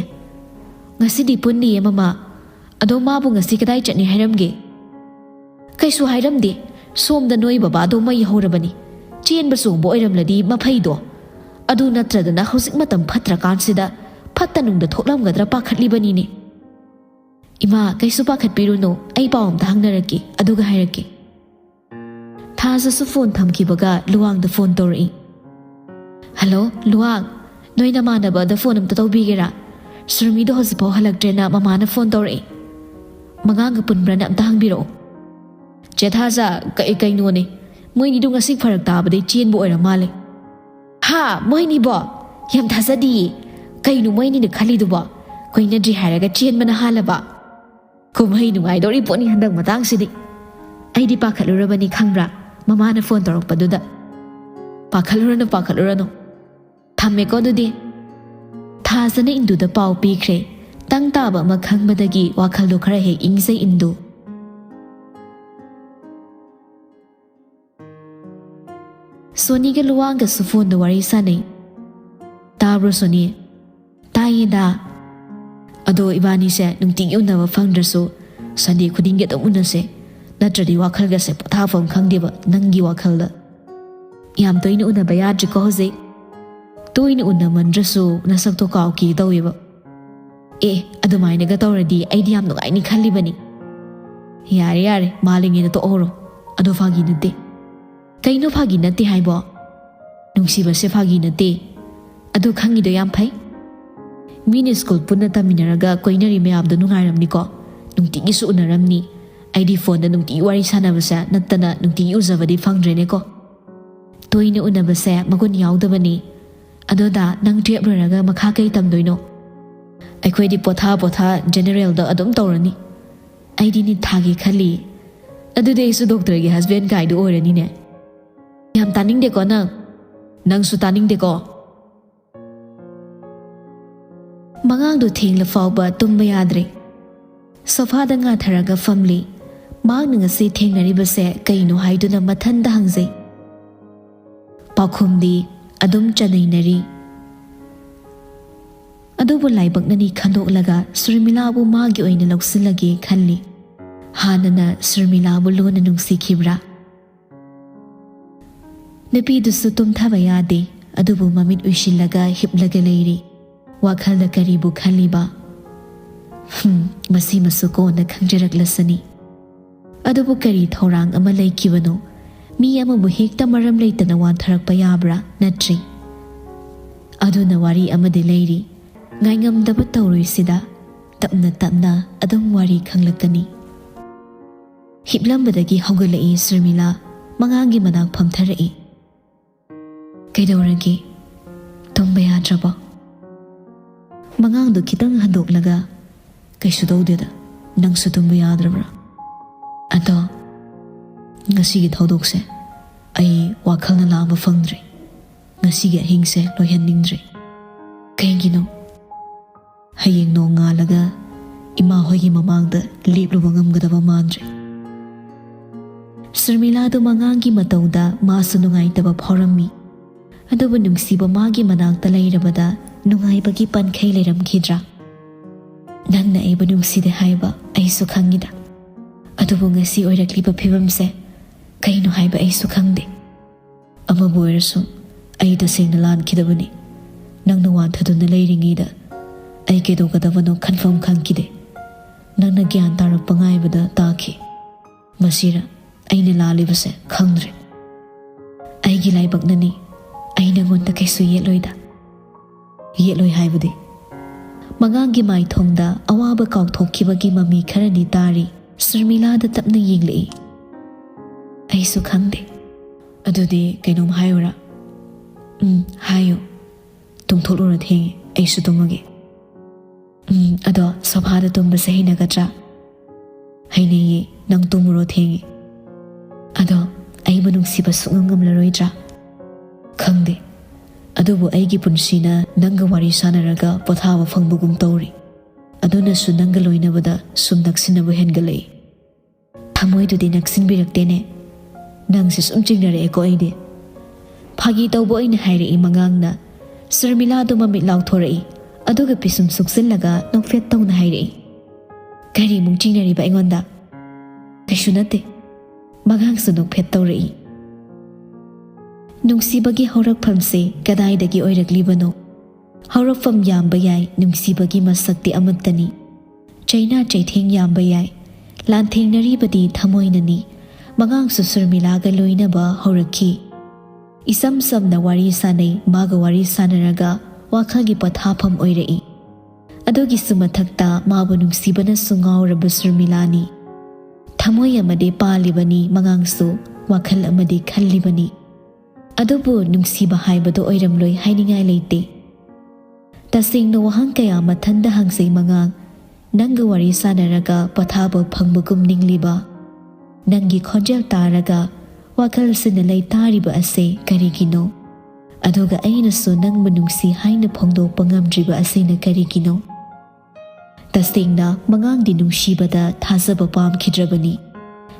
"ꯉꯁꯤꯗꯤ ꯄꯨꯟꯅꯤꯌꯦ ꯃꯃꯥ꯫ ꯑꯗꯣ ꯃꯥꯕꯨ ꯉꯁꯤ ꯀꯗꯥꯏ ꯆꯠꯅꯤ ꯍꯥꯏꯔꯝꯒꯦ?" "ꯀꯩꯁꯨ ꯍꯥꯏꯔꯝꯗꯦ꯫ ꯁꯣꯝꯗ ꯅꯣꯏ ꯕꯕꯥꯗꯣ ꯃꯩ ꯍꯧꯔꯕꯅꯤ꯫ ꯆꯦꯟꯕ ꯆꯣꯡꯕ ꯑꯣꯏꯔꯝꯂꯗꯤ ꯃꯐꯩꯗꯣ꯫ ꯑꯗꯨ ꯅꯠꯇ꯭ꯔꯗꯅ ꯍꯧꯖꯤꯛ ꯃꯇꯝ ꯐꯠꯇ꯭ꯔꯀꯥꯟꯁꯤꯗ ꯐꯠꯇ ꯅꯨꯡꯗ ꯊꯣꯛꯂꯝꯒꯗ꯭ꯔꯥ ꯄꯥꯈꯠꯂꯤꯕꯅꯤꯅꯦ꯫" "ꯏꯃꯥ, ꯀꯩꯁꯨ ꯄꯥꯈꯠꯄꯤꯔꯨꯅꯨ, ꯑꯩ ꯄꯥꯎ ꯑꯝꯇ ꯍꯪꯅꯔꯛꯀꯦ, ꯑꯗꯨꯒ ꯍꯥꯏꯔꯛꯀꯦ꯫" ꯊꯥꯖꯁꯨ ꯐꯣꯟ ꯊꯝꯈꯤꯕꯒ ꯂꯨꯋꯥꯡꯗ ꯐꯣꯟ ꯇꯧꯔꯛꯏ꯫ "ꯍꯜꯂꯣ, ꯂꯨꯋꯥꯡ, ꯅꯣꯏ ꯅꯃꯥꯟꯅꯕꯗ ꯐꯣꯟ ꯑꯝꯇ ꯇꯧꯕꯤꯒꯦꯔꯥ? ꯁꯨꯔꯃꯤꯗꯣ ꯍꯧꯖꯤꯛꯐꯥꯎ ꯍꯜꯂꯛꯇ꯭ꯔꯦꯅ ꯃꯃꯥꯅ ꯐꯣꯟ ꯇꯧꯔꯛꯏ꯫ ꯃꯉꯥꯡꯒ ꯄꯨꯟꯕ꯭ꯔꯥꯅ ꯑꯝꯇ ꯍꯪꯕꯤꯔꯛꯑꯣ꯫" "ꯆꯦ ꯊꯥꯖ, ꯀꯩ-, ꯀꯩꯅꯣꯅꯦ, ꯃꯣꯏꯅꯤꯗꯣ ꯉꯁꯤ ꯐꯔꯛ ꯇꯥꯕꯗꯩ ꯆꯦꯟꯕ ꯑꯣꯏꯔ ꯃꯥꯜꯂꯦ꯫" "ꯍꯥ, ꯃꯣꯏꯅꯤꯕꯣ? ꯌꯥꯝ ꯊꯥꯖꯗꯤꯌꯦ꯫ ꯀꯩꯅꯣ ꯃꯣꯏꯅꯤꯅ ꯈꯜꯂꯤꯗꯨꯕꯣ? ꯀꯣꯏꯅꯗ꯭ꯔꯤ ꯍꯥꯏꯔꯒ ꯆꯦꯟꯕꯅ ꯍꯥꯜꯂꯕ?" "ꯀꯨꯝꯍꯩ ꯅꯨꯡꯉꯥꯏꯗꯧꯔꯤ ꯄꯣꯠꯅꯤ ꯍꯟꯗꯛ ꯃꯇꯥꯡꯁꯤꯗꯤ꯫ ꯑꯩꯗꯤ ꯄꯥꯈꯠꯂꯨꯔꯕꯅꯤ ꯈꯪꯕ꯭ꯔꯥ, ꯃꯃꯥꯅ ꯐꯣꯟ ꯇꯧꯔꯛꯄꯗꯨꯗ꯫" "ꯄꯥꯈꯠꯂꯨꯔꯅꯨ, ꯄꯥꯈꯠꯂꯨꯔꯅꯨ꯫ ꯊꯝꯃꯦꯀꯣ ꯑꯗꯨꯗꯤ꯫" ꯊꯥꯖꯅ ꯏꯟꯗꯨꯗ ꯄꯥꯎ ꯄꯤꯈ꯭ꯔꯦ꯫ ꯇꯪ ꯇꯥꯕ ꯑꯃ ꯈꯪꯕꯗꯒꯤ ꯋꯥꯈꯜꯗꯣ ꯈꯔ ꯍꯦꯛ ꯏꯪꯖꯩ ꯏꯟꯗꯨ꯫ ꯁꯣꯅꯤꯒ ꯂꯨꯋꯥꯡꯒꯁꯨ ꯐꯣꯟꯗ ꯋꯥꯔꯤ ꯁꯥꯟꯅꯩ꯫ "ꯇꯥꯕ꯭ꯔꯣ ꯁꯣꯅꯤ?" "ꯇꯥꯏꯌꯦ ꯗꯥ꯫" "ꯑꯗꯣ ꯏꯕꯥꯅꯤꯁꯦ ꯅꯨꯡꯇꯤꯒꯤ ꯎꯅꯕ ꯐꯪꯗ꯭ꯔꯁꯨ ꯁꯟꯗꯦ ꯈꯨꯗꯤꯡꯒꯤ ꯑꯗꯨꯝ ꯎꯅꯁꯦ꯫ ꯅꯠꯇ꯭ꯔꯗꯤ ꯋꯥꯈꯜꯒꯁꯦ ꯄꯣꯊꯥꯐꯝ ꯈꯪꯗꯦꯕ ꯅꯪꯒꯤ ꯋꯥꯈꯜꯗ꯫ ꯌꯥꯝ ꯇꯣꯏꯅ ꯎꯅꯕ ꯌꯥꯗ꯭ꯔꯤꯀꯣ ꯍꯧꯖꯤꯛ꯫ ꯇꯣꯏꯅ ꯎꯅꯃꯟꯗ꯭ꯔꯁꯨ ꯅꯁꯛꯇꯣ ꯀꯥꯎꯈꯤ ꯇꯧꯋꯦꯕ꯫" "ꯑꯦ, ꯑꯗꯨꯃꯥꯏꯅꯒ ꯇꯧꯔꯗꯤ ꯑꯩꯗꯤ ꯌꯥꯝ ꯅꯨꯡꯉꯥꯏꯅꯤ ꯈꯜꯂꯤꯕꯅꯤ꯫" "ꯌꯥꯔꯦ ꯌꯥꯔꯦ, ꯃꯥꯜꯂꯤꯉꯩꯗ ꯇꯣꯛꯍꯧꯔꯣ꯫ ꯑꯗꯣ ꯐꯥꯒꯤ ꯅꯠꯇꯦ꯫" "ꯀꯩꯅꯣ ꯐꯥꯒꯤ ꯅꯠꯇꯦ ꯍꯥꯏꯕꯣ?" "ꯅꯨꯡꯁꯤꯕꯁꯦ ꯐꯥꯒꯤ ꯅꯠꯇꯦ꯫ ꯑꯗꯨ ꯈꯪꯉꯤꯗꯣ ꯌꯥꯝ ꯐꯩ꯫ ꯃꯤꯅ ꯁ꯭ꯀꯨꯜ ꯄꯨꯟꯅ ꯇꯝꯃꯤꯟꯅꯔꯒ ꯀꯣꯏꯅꯔꯤ ꯃꯌꯥꯝꯗꯣ ꯅꯨꯡꯉꯥꯏꯔꯝꯅꯤꯀꯣ? ꯅꯨꯡꯇꯤꯒꯤꯁꯨ ꯎꯅꯔꯝꯅꯤ꯫ ꯑꯩꯗꯤ ꯐꯣꯟꯗ ꯅꯨꯡꯇꯤꯒꯤ ꯋꯥꯔꯤ ꯁꯥꯟꯅꯕꯁꯦ ꯅꯠꯇꯅ ꯅꯨꯡꯇꯤꯒꯤ ꯎꯖꯕꯗꯤ ꯐꯪꯗ꯭ꯔꯦꯅꯦꯀꯣ꯫ ꯇꯣꯏꯅ ꯎꯅꯕꯁꯦ ꯃꯒꯨꯟ ꯌꯥꯎꯗꯕꯅꯤ꯫ ꯑꯗꯣ ꯗꯥ, ꯅꯪ ꯇꯨꯌꯦꯜꯞ ꯂꯣꯏꯔꯒ ꯃꯈꯥ ꯀꯩ ꯇꯝꯗꯣꯏꯅꯣ? ꯑꯩꯈꯣꯏꯗꯤ ꯄꯣꯊꯥ ꯄꯣꯊꯥ ꯖꯦꯅꯦꯔꯦꯜꯗ ꯑꯗꯨꯝ ꯇꯧꯔꯅꯤ꯫ ꯑꯩꯗꯤ ꯅꯤꯠ ꯊꯥꯒꯦ ꯈꯜꯂꯤ꯫ ꯑꯗꯨꯗꯤ ꯑꯩꯁꯨ ꯗꯣꯛꯇꯔꯒꯤ ꯍꯁꯕꯦꯟ ꯀꯥꯏꯗꯨ ꯑꯣꯏꯔꯅꯤꯅꯦ꯫ ꯌꯥꯝ ꯇꯥꯅꯤꯡꯗꯦꯀꯣ ꯅꯪ꯫ ꯅꯪꯁꯨ ꯇꯥꯅꯤꯡꯗꯦꯀꯣ꯫ ꯃꯉꯥꯡꯗꯨ ꯊꯦꯡꯂ ꯐꯥꯎꯕ ꯇꯨꯝꯕ ꯌꯥꯗ꯭ꯔꯦ꯫ ꯁꯣꯐꯥꯗ ꯉꯥꯊꯔꯒ ꯐꯝꯂꯤ꯫ ꯃꯍꯥꯛꯅ ꯉꯁꯤ ꯊꯦꯡꯅꯔꯤꯕꯁꯦ ꯀꯩꯅꯣ ꯍꯥꯏꯗꯨꯅ ꯃꯊꯟꯗ ꯍꯪꯖꯩ꯫ ꯄꯥꯎꯈꯨꯝꯗꯤ ꯑꯗꯨꯝ ꯆꯅꯩꯅꯔꯤ꯫ ꯑꯗꯨꯕꯨ ꯂꯥꯏꯕꯛꯅꯅꯤ ꯈꯟꯗꯣꯛꯂꯒ ꯁꯨꯔꯃꯤꯂꯥꯕꯨ ꯃꯥꯒꯤ ꯑꯣꯏꯅ ꯂꯧꯁꯤꯜꯂꯒꯦ ꯈꯜꯂꯤ꯫ ꯍꯥꯟꯅꯅ ꯁꯨꯔꯃꯤꯂꯥꯕꯨ ꯂꯨꯅ ꯅꯨꯡꯁꯤꯈꯤꯕ꯭ꯔꯥ? ꯅꯨꯄꯤꯗꯨꯁꯨ ꯇꯨꯝꯊꯕ ꯌꯥꯗꯦ, ꯑꯗꯨꯕꯨ ꯃꯃꯤꯠ ꯎꯏꯁꯤꯜꯂꯒ ꯍꯤꯞꯂꯒ ꯂꯩꯔꯤ꯫ ꯋꯥꯈꯜꯗ ꯀꯔꯤꯕꯨ ꯈꯜꯂꯤꯕ? ꯍꯨꯝ, ꯃꯁꯤꯃꯁꯨ ꯀꯣꯟꯅ ꯈꯪꯖꯔꯛꯂꯁꯅꯤ꯫ ꯑꯗꯨꯕꯨ ꯀꯔꯤ ꯊꯧꯔꯥꯡ ꯑꯃ ꯂꯩꯈꯤꯕꯅꯣ? ꯃꯤ ꯑꯃꯕꯨ ꯍꯦꯛꯇ ꯃꯔꯝ ꯂꯩꯇꯅ ꯋꯥꯟꯊꯔꯛꯄ ꯌꯥꯕ꯭ꯔꯥ? ꯅꯠꯇ꯭ꯔꯤ꯫ ꯑꯗꯨꯅ ꯋꯥꯔꯤ ꯑꯃꯗꯤ ꯂꯩꯔꯤ꯫ ꯉꯥꯏꯉꯝꯗꯕ ꯇꯧꯔꯣꯏꯁꯤꯗ, ꯇꯞꯅ ꯇꯞꯅ ꯑꯗꯨꯝ ꯋꯥꯔꯤ ꯈꯪꯂꯛꯀꯅꯤ꯫ ꯍꯤꯞꯂꯝꯕꯗꯒꯤ ꯍꯧꯒꯠꯂꯛꯏ ꯁꯨꯔꯃꯤꯂꯥ, ꯃꯉꯥꯡꯒꯤ ꯃꯅꯥꯛ ꯐꯝꯊꯔꯛꯏ꯫ "ꯀꯩꯗꯧꯔꯒꯦ? ꯇꯨꯝꯕ ꯌꯥꯗ꯭ꯔꯕꯣ?" ꯃꯉꯥꯡꯗꯣ ꯈꯤꯇꯪ ꯍꯟꯗꯣꯛꯂꯒ, "ꯀꯩꯁꯨ ꯇꯧꯗꯦꯗ, ꯅꯪꯁꯨ ꯇꯨꯝꯕ ꯌꯥꯗ꯭ꯔꯕ꯭ꯔꯥ? ꯑꯗꯣ ꯉꯁꯤꯒꯤ ꯊꯧꯗꯣꯛꯁꯦ ꯑꯩ ꯋꯥꯈꯜꯅ ꯂꯥꯡꯕ ꯐꯪꯗ꯭ꯔꯦ꯫ ꯉꯁꯤꯒꯤ ꯑꯍꯤꯡꯁꯦ ꯂꯣꯏꯍꯟꯅꯤꯡꯗ꯭ꯔꯦ꯫ ꯀꯩꯒꯤꯅꯣ? ꯍꯌꯦꯡ ꯅꯣꯡꯉꯥꯜꯂꯒ ꯏꯃꯥ ꯍꯣꯏꯒꯤ ꯃꯃꯥꯡꯗ ꯂꯦꯞꯂꯨꯕ ꯉꯝꯒꯗꯕ ꯃꯥꯟꯗ꯭ꯔꯦ꯫" ꯁꯨꯔꯃꯤꯂꯥꯗꯨ ꯃꯉꯥꯡꯒꯤ ꯃꯇꯧꯗ ꯃꯥꯁꯨ ꯅꯨꯡꯉꯥꯏꯇꯕ ꯐꯥꯎꯔꯝꯃꯤ꯫ ꯑꯗꯨꯕꯨ ꯅꯨꯡꯁꯤꯕ ꯃꯥꯒꯤ ꯃꯅꯥꯛꯇ ꯂꯩꯔꯕꯗ ꯅꯨꯡꯉꯥꯏꯕꯒꯤ ꯄꯟꯈꯩ ꯂꯩꯔꯝꯈꯤꯗ꯭ꯔꯥ? "ꯅꯪꯅ ꯑꯩꯕꯨ ꯅꯨꯡꯁꯤꯗꯦ ꯍꯥꯏꯕ ꯑꯩꯁꯨ ꯈꯪꯉꯤꯗ꯫ ꯑꯗꯨꯕꯨ ꯉꯁꯤ ꯑꯣꯏꯔꯛꯂꯤꯕ ꯐꯤꯕꯝꯁꯦ ꯀꯩꯅꯣ ꯍꯥꯏꯕ ꯑꯩꯁꯨ ꯈꯪꯗꯦ꯫ ꯑꯃꯕꯨ ꯑꯣꯏꯔꯁꯨ ꯑꯩ ꯇꯁꯦꯡꯅ ꯂꯥꯟꯈꯤꯗꯕꯅꯤ꯫ ꯅꯪꯅ ꯋꯥꯟꯊꯗꯨꯅ ꯂꯩꯔꯤꯉꯩꯗ ꯑꯩ ꯀꯩꯗꯧꯒꯗꯕꯅꯣ ꯈꯟꯐꯝ ꯈꯪꯈꯤꯗꯦ꯫ ꯅꯪꯅ ꯒ꯭ꯌꯥꯟ ꯇꯥꯔꯛꯄ ꯉꯥꯏꯕꯗ ꯇꯥꯈꯤ꯫ ꯃꯁꯤꯔ ꯑꯩꯅ ꯂꯥꯜꯂꯤꯕꯁꯦ ꯈꯪꯗ꯭ꯔꯦ꯫ ꯑꯩꯒꯤ ꯂꯥꯏꯕꯛꯅꯅꯤ, ꯑꯩ ꯅꯉꯣꯟꯗ ꯀꯩꯁꯨ ꯌꯦꯠꯂꯣꯏꯗ꯫ ꯌꯦꯠꯂꯣꯏ ꯍꯥꯏꯕꯗꯤ ꯃꯉꯥꯡꯒꯤ ꯃꯥꯏꯊꯣꯡꯗ ꯑꯋꯥꯕ ꯀꯥꯎꯊꯣꯛꯈꯤꯕꯒꯤ ꯃꯃꯤ ꯈꯔꯗꯤ ꯇꯥꯔꯤ꯫ ꯁꯨꯔꯃꯤꯂꯥꯗ ꯇꯞꯅ ꯌꯦꯡꯂꯛꯏ꯫ "ꯑꯩꯁꯨ ꯈꯪꯗꯦ꯫ ꯑꯗꯨꯗꯤ ꯀꯩꯅꯣꯝ ꯍꯥꯏꯌꯨꯔꯥ?" "ꯎꯝ, ꯍꯥꯏꯌꯨ꯫ ꯇꯨꯝꯊꯣꯛꯂꯨꯔꯣ, ꯊꯦꯡꯉꯦ꯫ ꯑꯩꯁꯨ ꯇꯨꯝꯃꯒꯦ꯫" "ꯎꯝ, ꯑꯗꯣ ꯁꯣꯐꯥꯗ ꯇꯨꯝꯕꯁꯦ ꯍꯩꯅꯒꯗ꯭ꯔꯥ?" "ꯍꯩꯅꯩꯌꯦ, ꯅꯪ ꯇꯨꯝꯃꯨꯔꯣ, ꯊꯦꯡꯉꯦ꯫" "ꯑꯗꯣ ꯑꯩꯕꯨ ꯅꯨꯡꯁꯤꯕ ꯁꯨꯛꯉꯝ ꯉꯝꯂꯔꯣꯏꯗ꯭ꯔꯥ?" "ꯈꯪꯗꯦ, ꯑꯗꯨꯕꯨ ꯑꯩꯒꯤ ꯄꯨꯟꯁꯤꯅ ꯅꯪꯒ ꯋꯥꯔꯤ ꯁꯥꯟꯅꯔꯒ ꯄꯣꯊꯥꯕ ꯐꯪꯕꯒꯨꯝ ꯇꯧꯔꯤ꯫ ꯑꯗꯨꯅꯁꯨ ꯅꯪꯒ ꯂꯣꯏꯅꯕꯗ ꯁꯨꯝ ꯅꯛꯁꯤꯟꯅꯕ ꯍꯦꯟꯒꯠꯂꯛꯏ꯫" "ꯊꯃꯣꯏꯗꯨꯗꯤ ꯅꯛꯁꯤꯟꯕꯤꯔꯛꯇꯦꯅꯦ꯫ ꯅꯪꯁꯦ ꯁꯨꯝ ꯆꯤꯡꯅꯔꯛꯑꯦꯀꯣ ꯑꯩꯗꯤ꯫" ꯐꯥꯒꯤ ꯇꯧꯕ ꯑꯣꯏꯅ ꯍꯥꯏꯔꯛꯏ ꯃꯉꯥꯡꯅ꯫ ꯁꯨꯔꯃꯤꯂꯥꯗꯨ ꯃꯃꯤꯠ ꯂꯥꯎꯊꯣꯔꯛꯏ, ꯑꯗꯨꯒ ꯄꯤꯁꯨꯝ ꯁꯨꯛꯆꯤꯜꯂꯒ ꯅꯣꯛꯐꯦꯠ ꯇꯧꯅ ꯍꯥꯏꯔꯛꯏ꯫ "ꯀꯔꯤꯃꯨꯛ ꯆꯤꯡꯅꯔꯤꯕ ꯑꯩꯉꯣꯟꯗ?" "ꯀꯩꯁꯨ ꯅꯠꯇꯦ꯫" ꯃꯉꯥꯡꯁꯨ ꯅꯣꯛꯐꯦꯠ ꯇꯧꯔꯛꯏ꯫ ꯅꯨꯡꯁꯤꯕꯒꯤ ꯍꯧꯔꯛꯐꯝꯁꯦ ꯀꯗꯥꯏꯗꯒꯤ ꯑꯣꯏꯔꯛꯂꯤꯕꯅꯣ? ꯍꯧꯔꯛꯐꯝ ꯌꯥꯝꯕ ꯌꯥꯏ ꯅꯨꯡꯁꯤꯕꯒꯤ ꯃꯁꯛꯇꯤ ꯑꯃꯠꯇꯅꯤ꯫ ꯆꯩꯅꯥ ꯆꯩꯊꯦꯡ ꯌꯥꯝꯕ ꯌꯥꯏ꯫ ꯂꯥꯟꯊꯦꯡꯅꯔꯤꯕꯗꯤ ꯊꯃꯣꯏꯅꯅꯤ꯫ ꯃꯉꯥꯡꯁꯨ ꯁꯨꯔꯃꯤꯂꯥꯒ ꯂꯣꯏꯅꯕ ꯍꯧꯔꯛꯈꯤ꯫ ꯏꯁꯝ ꯁꯝꯅ ꯋꯥꯔꯤ ꯁꯥꯅꯩ, ꯃꯥꯒ ꯋꯥꯔꯤ ꯁꯥꯅꯔꯒ ꯋꯥꯈꯜꯒꯤ ꯄꯣꯊꯥꯐꯝ ꯑꯣꯏꯔꯛꯏ꯫ ꯑꯗꯨꯒꯤꯁꯨ ꯃꯊꯛꯇ ꯃꯥꯕꯨ ꯅꯨꯡꯁꯤꯕꯅꯁꯨ ꯉꯥꯎꯔꯕ ꯁꯨꯔꯃꯤꯂꯥꯅꯤ꯫ ꯊꯃꯣꯏ ꯑꯃꯗꯤ ꯄꯥꯜꯂꯤꯕꯅꯤ, ꯃꯉꯥꯡꯁꯨ ꯋꯥꯈꯜ ꯑꯃꯗꯤ ꯈꯜꯂꯤꯕꯅꯤ꯫ ꯑꯗꯨꯕꯨ ꯅꯨꯡꯁꯤꯕ ꯍꯥꯏꯕꯗꯨ ꯑꯣꯏꯔꯝꯂꯣꯏ ꯍꯥꯏꯅꯤꯡꯉꯥꯏ ꯂꯩꯇꯦ꯫ ꯇꯁꯦꯡꯅ ꯋꯥꯍꯪ ꯀꯌꯥ ꯃꯊꯟꯗ ꯍꯪꯖꯩ ꯃꯉꯥꯡ, ꯅꯪꯒ ꯋꯥꯔꯤ ꯁꯥꯟꯅꯔꯒ ꯄꯣꯊꯥꯕ ꯐꯪꯕꯒꯨꯝ ꯅꯤꯡꯂꯤꯕ, ꯅꯪꯒꯤ ꯈꯣꯟꯖꯦꯜ ꯇꯥꯔꯒ ꯋꯥꯈꯜꯁꯤꯅ ꯂꯩꯇꯥꯔꯤꯕ ꯑꯁꯦ ꯀꯔꯤꯒꯤꯅꯣ? ꯑꯗꯨꯒ ꯑꯩꯅꯁꯨ ꯅꯪꯕꯨ ꯅꯨꯡꯁꯤ ꯍꯥꯏꯅ ꯐꯣꯡꯗꯣꯛꯄ ꯉꯝꯗ꯭ꯔꯤꯕ ꯑꯁꯤꯅ ꯀꯔꯤꯒꯤꯅꯣ? ꯇꯁꯦꯡꯅ ꯃꯉꯥꯡꯗꯤ ꯅꯨꯡꯁꯤꯕꯗ ꯊꯥꯖꯕ ꯄꯥꯝꯈꯤꯗ꯭ꯔꯕꯅꯤ꯫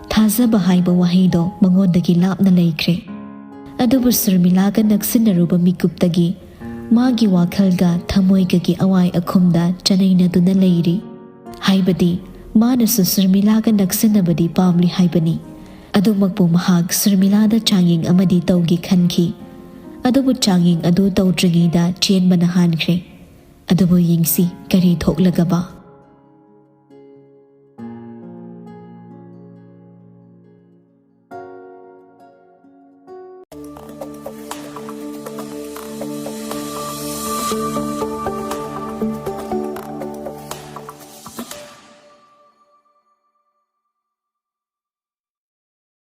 ꯊꯥꯖꯕ ꯍꯥꯏꯕ ꯋꯥꯍꯩꯗꯣ ꯃꯉꯣꯟꯗꯒꯤ ꯂꯥꯞꯅ ꯂꯩꯈ꯭ꯔꯦ꯫ ꯑꯗꯨꯕꯨ ꯁꯨꯔꯃꯤꯂꯥꯒ ꯅꯛꯁꯤꯟꯅꯔꯨꯕ ꯃꯤꯀꯨꯞꯇꯒꯤ ꯃꯥꯒꯤ ꯋꯥꯈꯜꯒ ꯊꯃꯣꯏꯒꯒꯤ ꯑꯋꯥꯏ ꯑꯈꯨꯝꯗ ꯆꯅꯩꯅꯗꯨꯅ ꯂꯩꯔꯤ꯫ ꯍꯥꯏꯕꯗꯤ ꯃꯥꯅꯁꯨ ꯁꯨꯔꯃꯤꯂꯥꯒ ꯅꯛꯁꯤꯟꯅꯕꯗꯤ ꯄꯥꯝꯂꯤ ꯍꯥꯏꯕꯅꯤ꯫ ꯑꯗꯨꯃꯛꯄꯨ ꯃꯍꯥꯛ ꯁꯨꯔꯃꯤꯂꯥꯗ ꯆꯥꯡꯌꯦꯡ ꯑꯃꯗꯤ ꯇꯧꯒꯦ ꯈꯟꯈꯤ꯫ ꯑꯗꯨꯕꯨ ꯆꯥꯡꯌꯦꯡ ꯑꯗꯨ ꯇꯧꯗ꯭ꯔꯤꯉꯩꯗ ꯆꯦꯟꯕꯅ ꯍꯥꯟꯈ꯭ꯔꯦ꯫ ꯑꯗꯨꯕꯨ ꯌꯦꯡꯁꯤ ꯀꯔꯤ ꯊꯣꯛꯂꯒꯕ꯫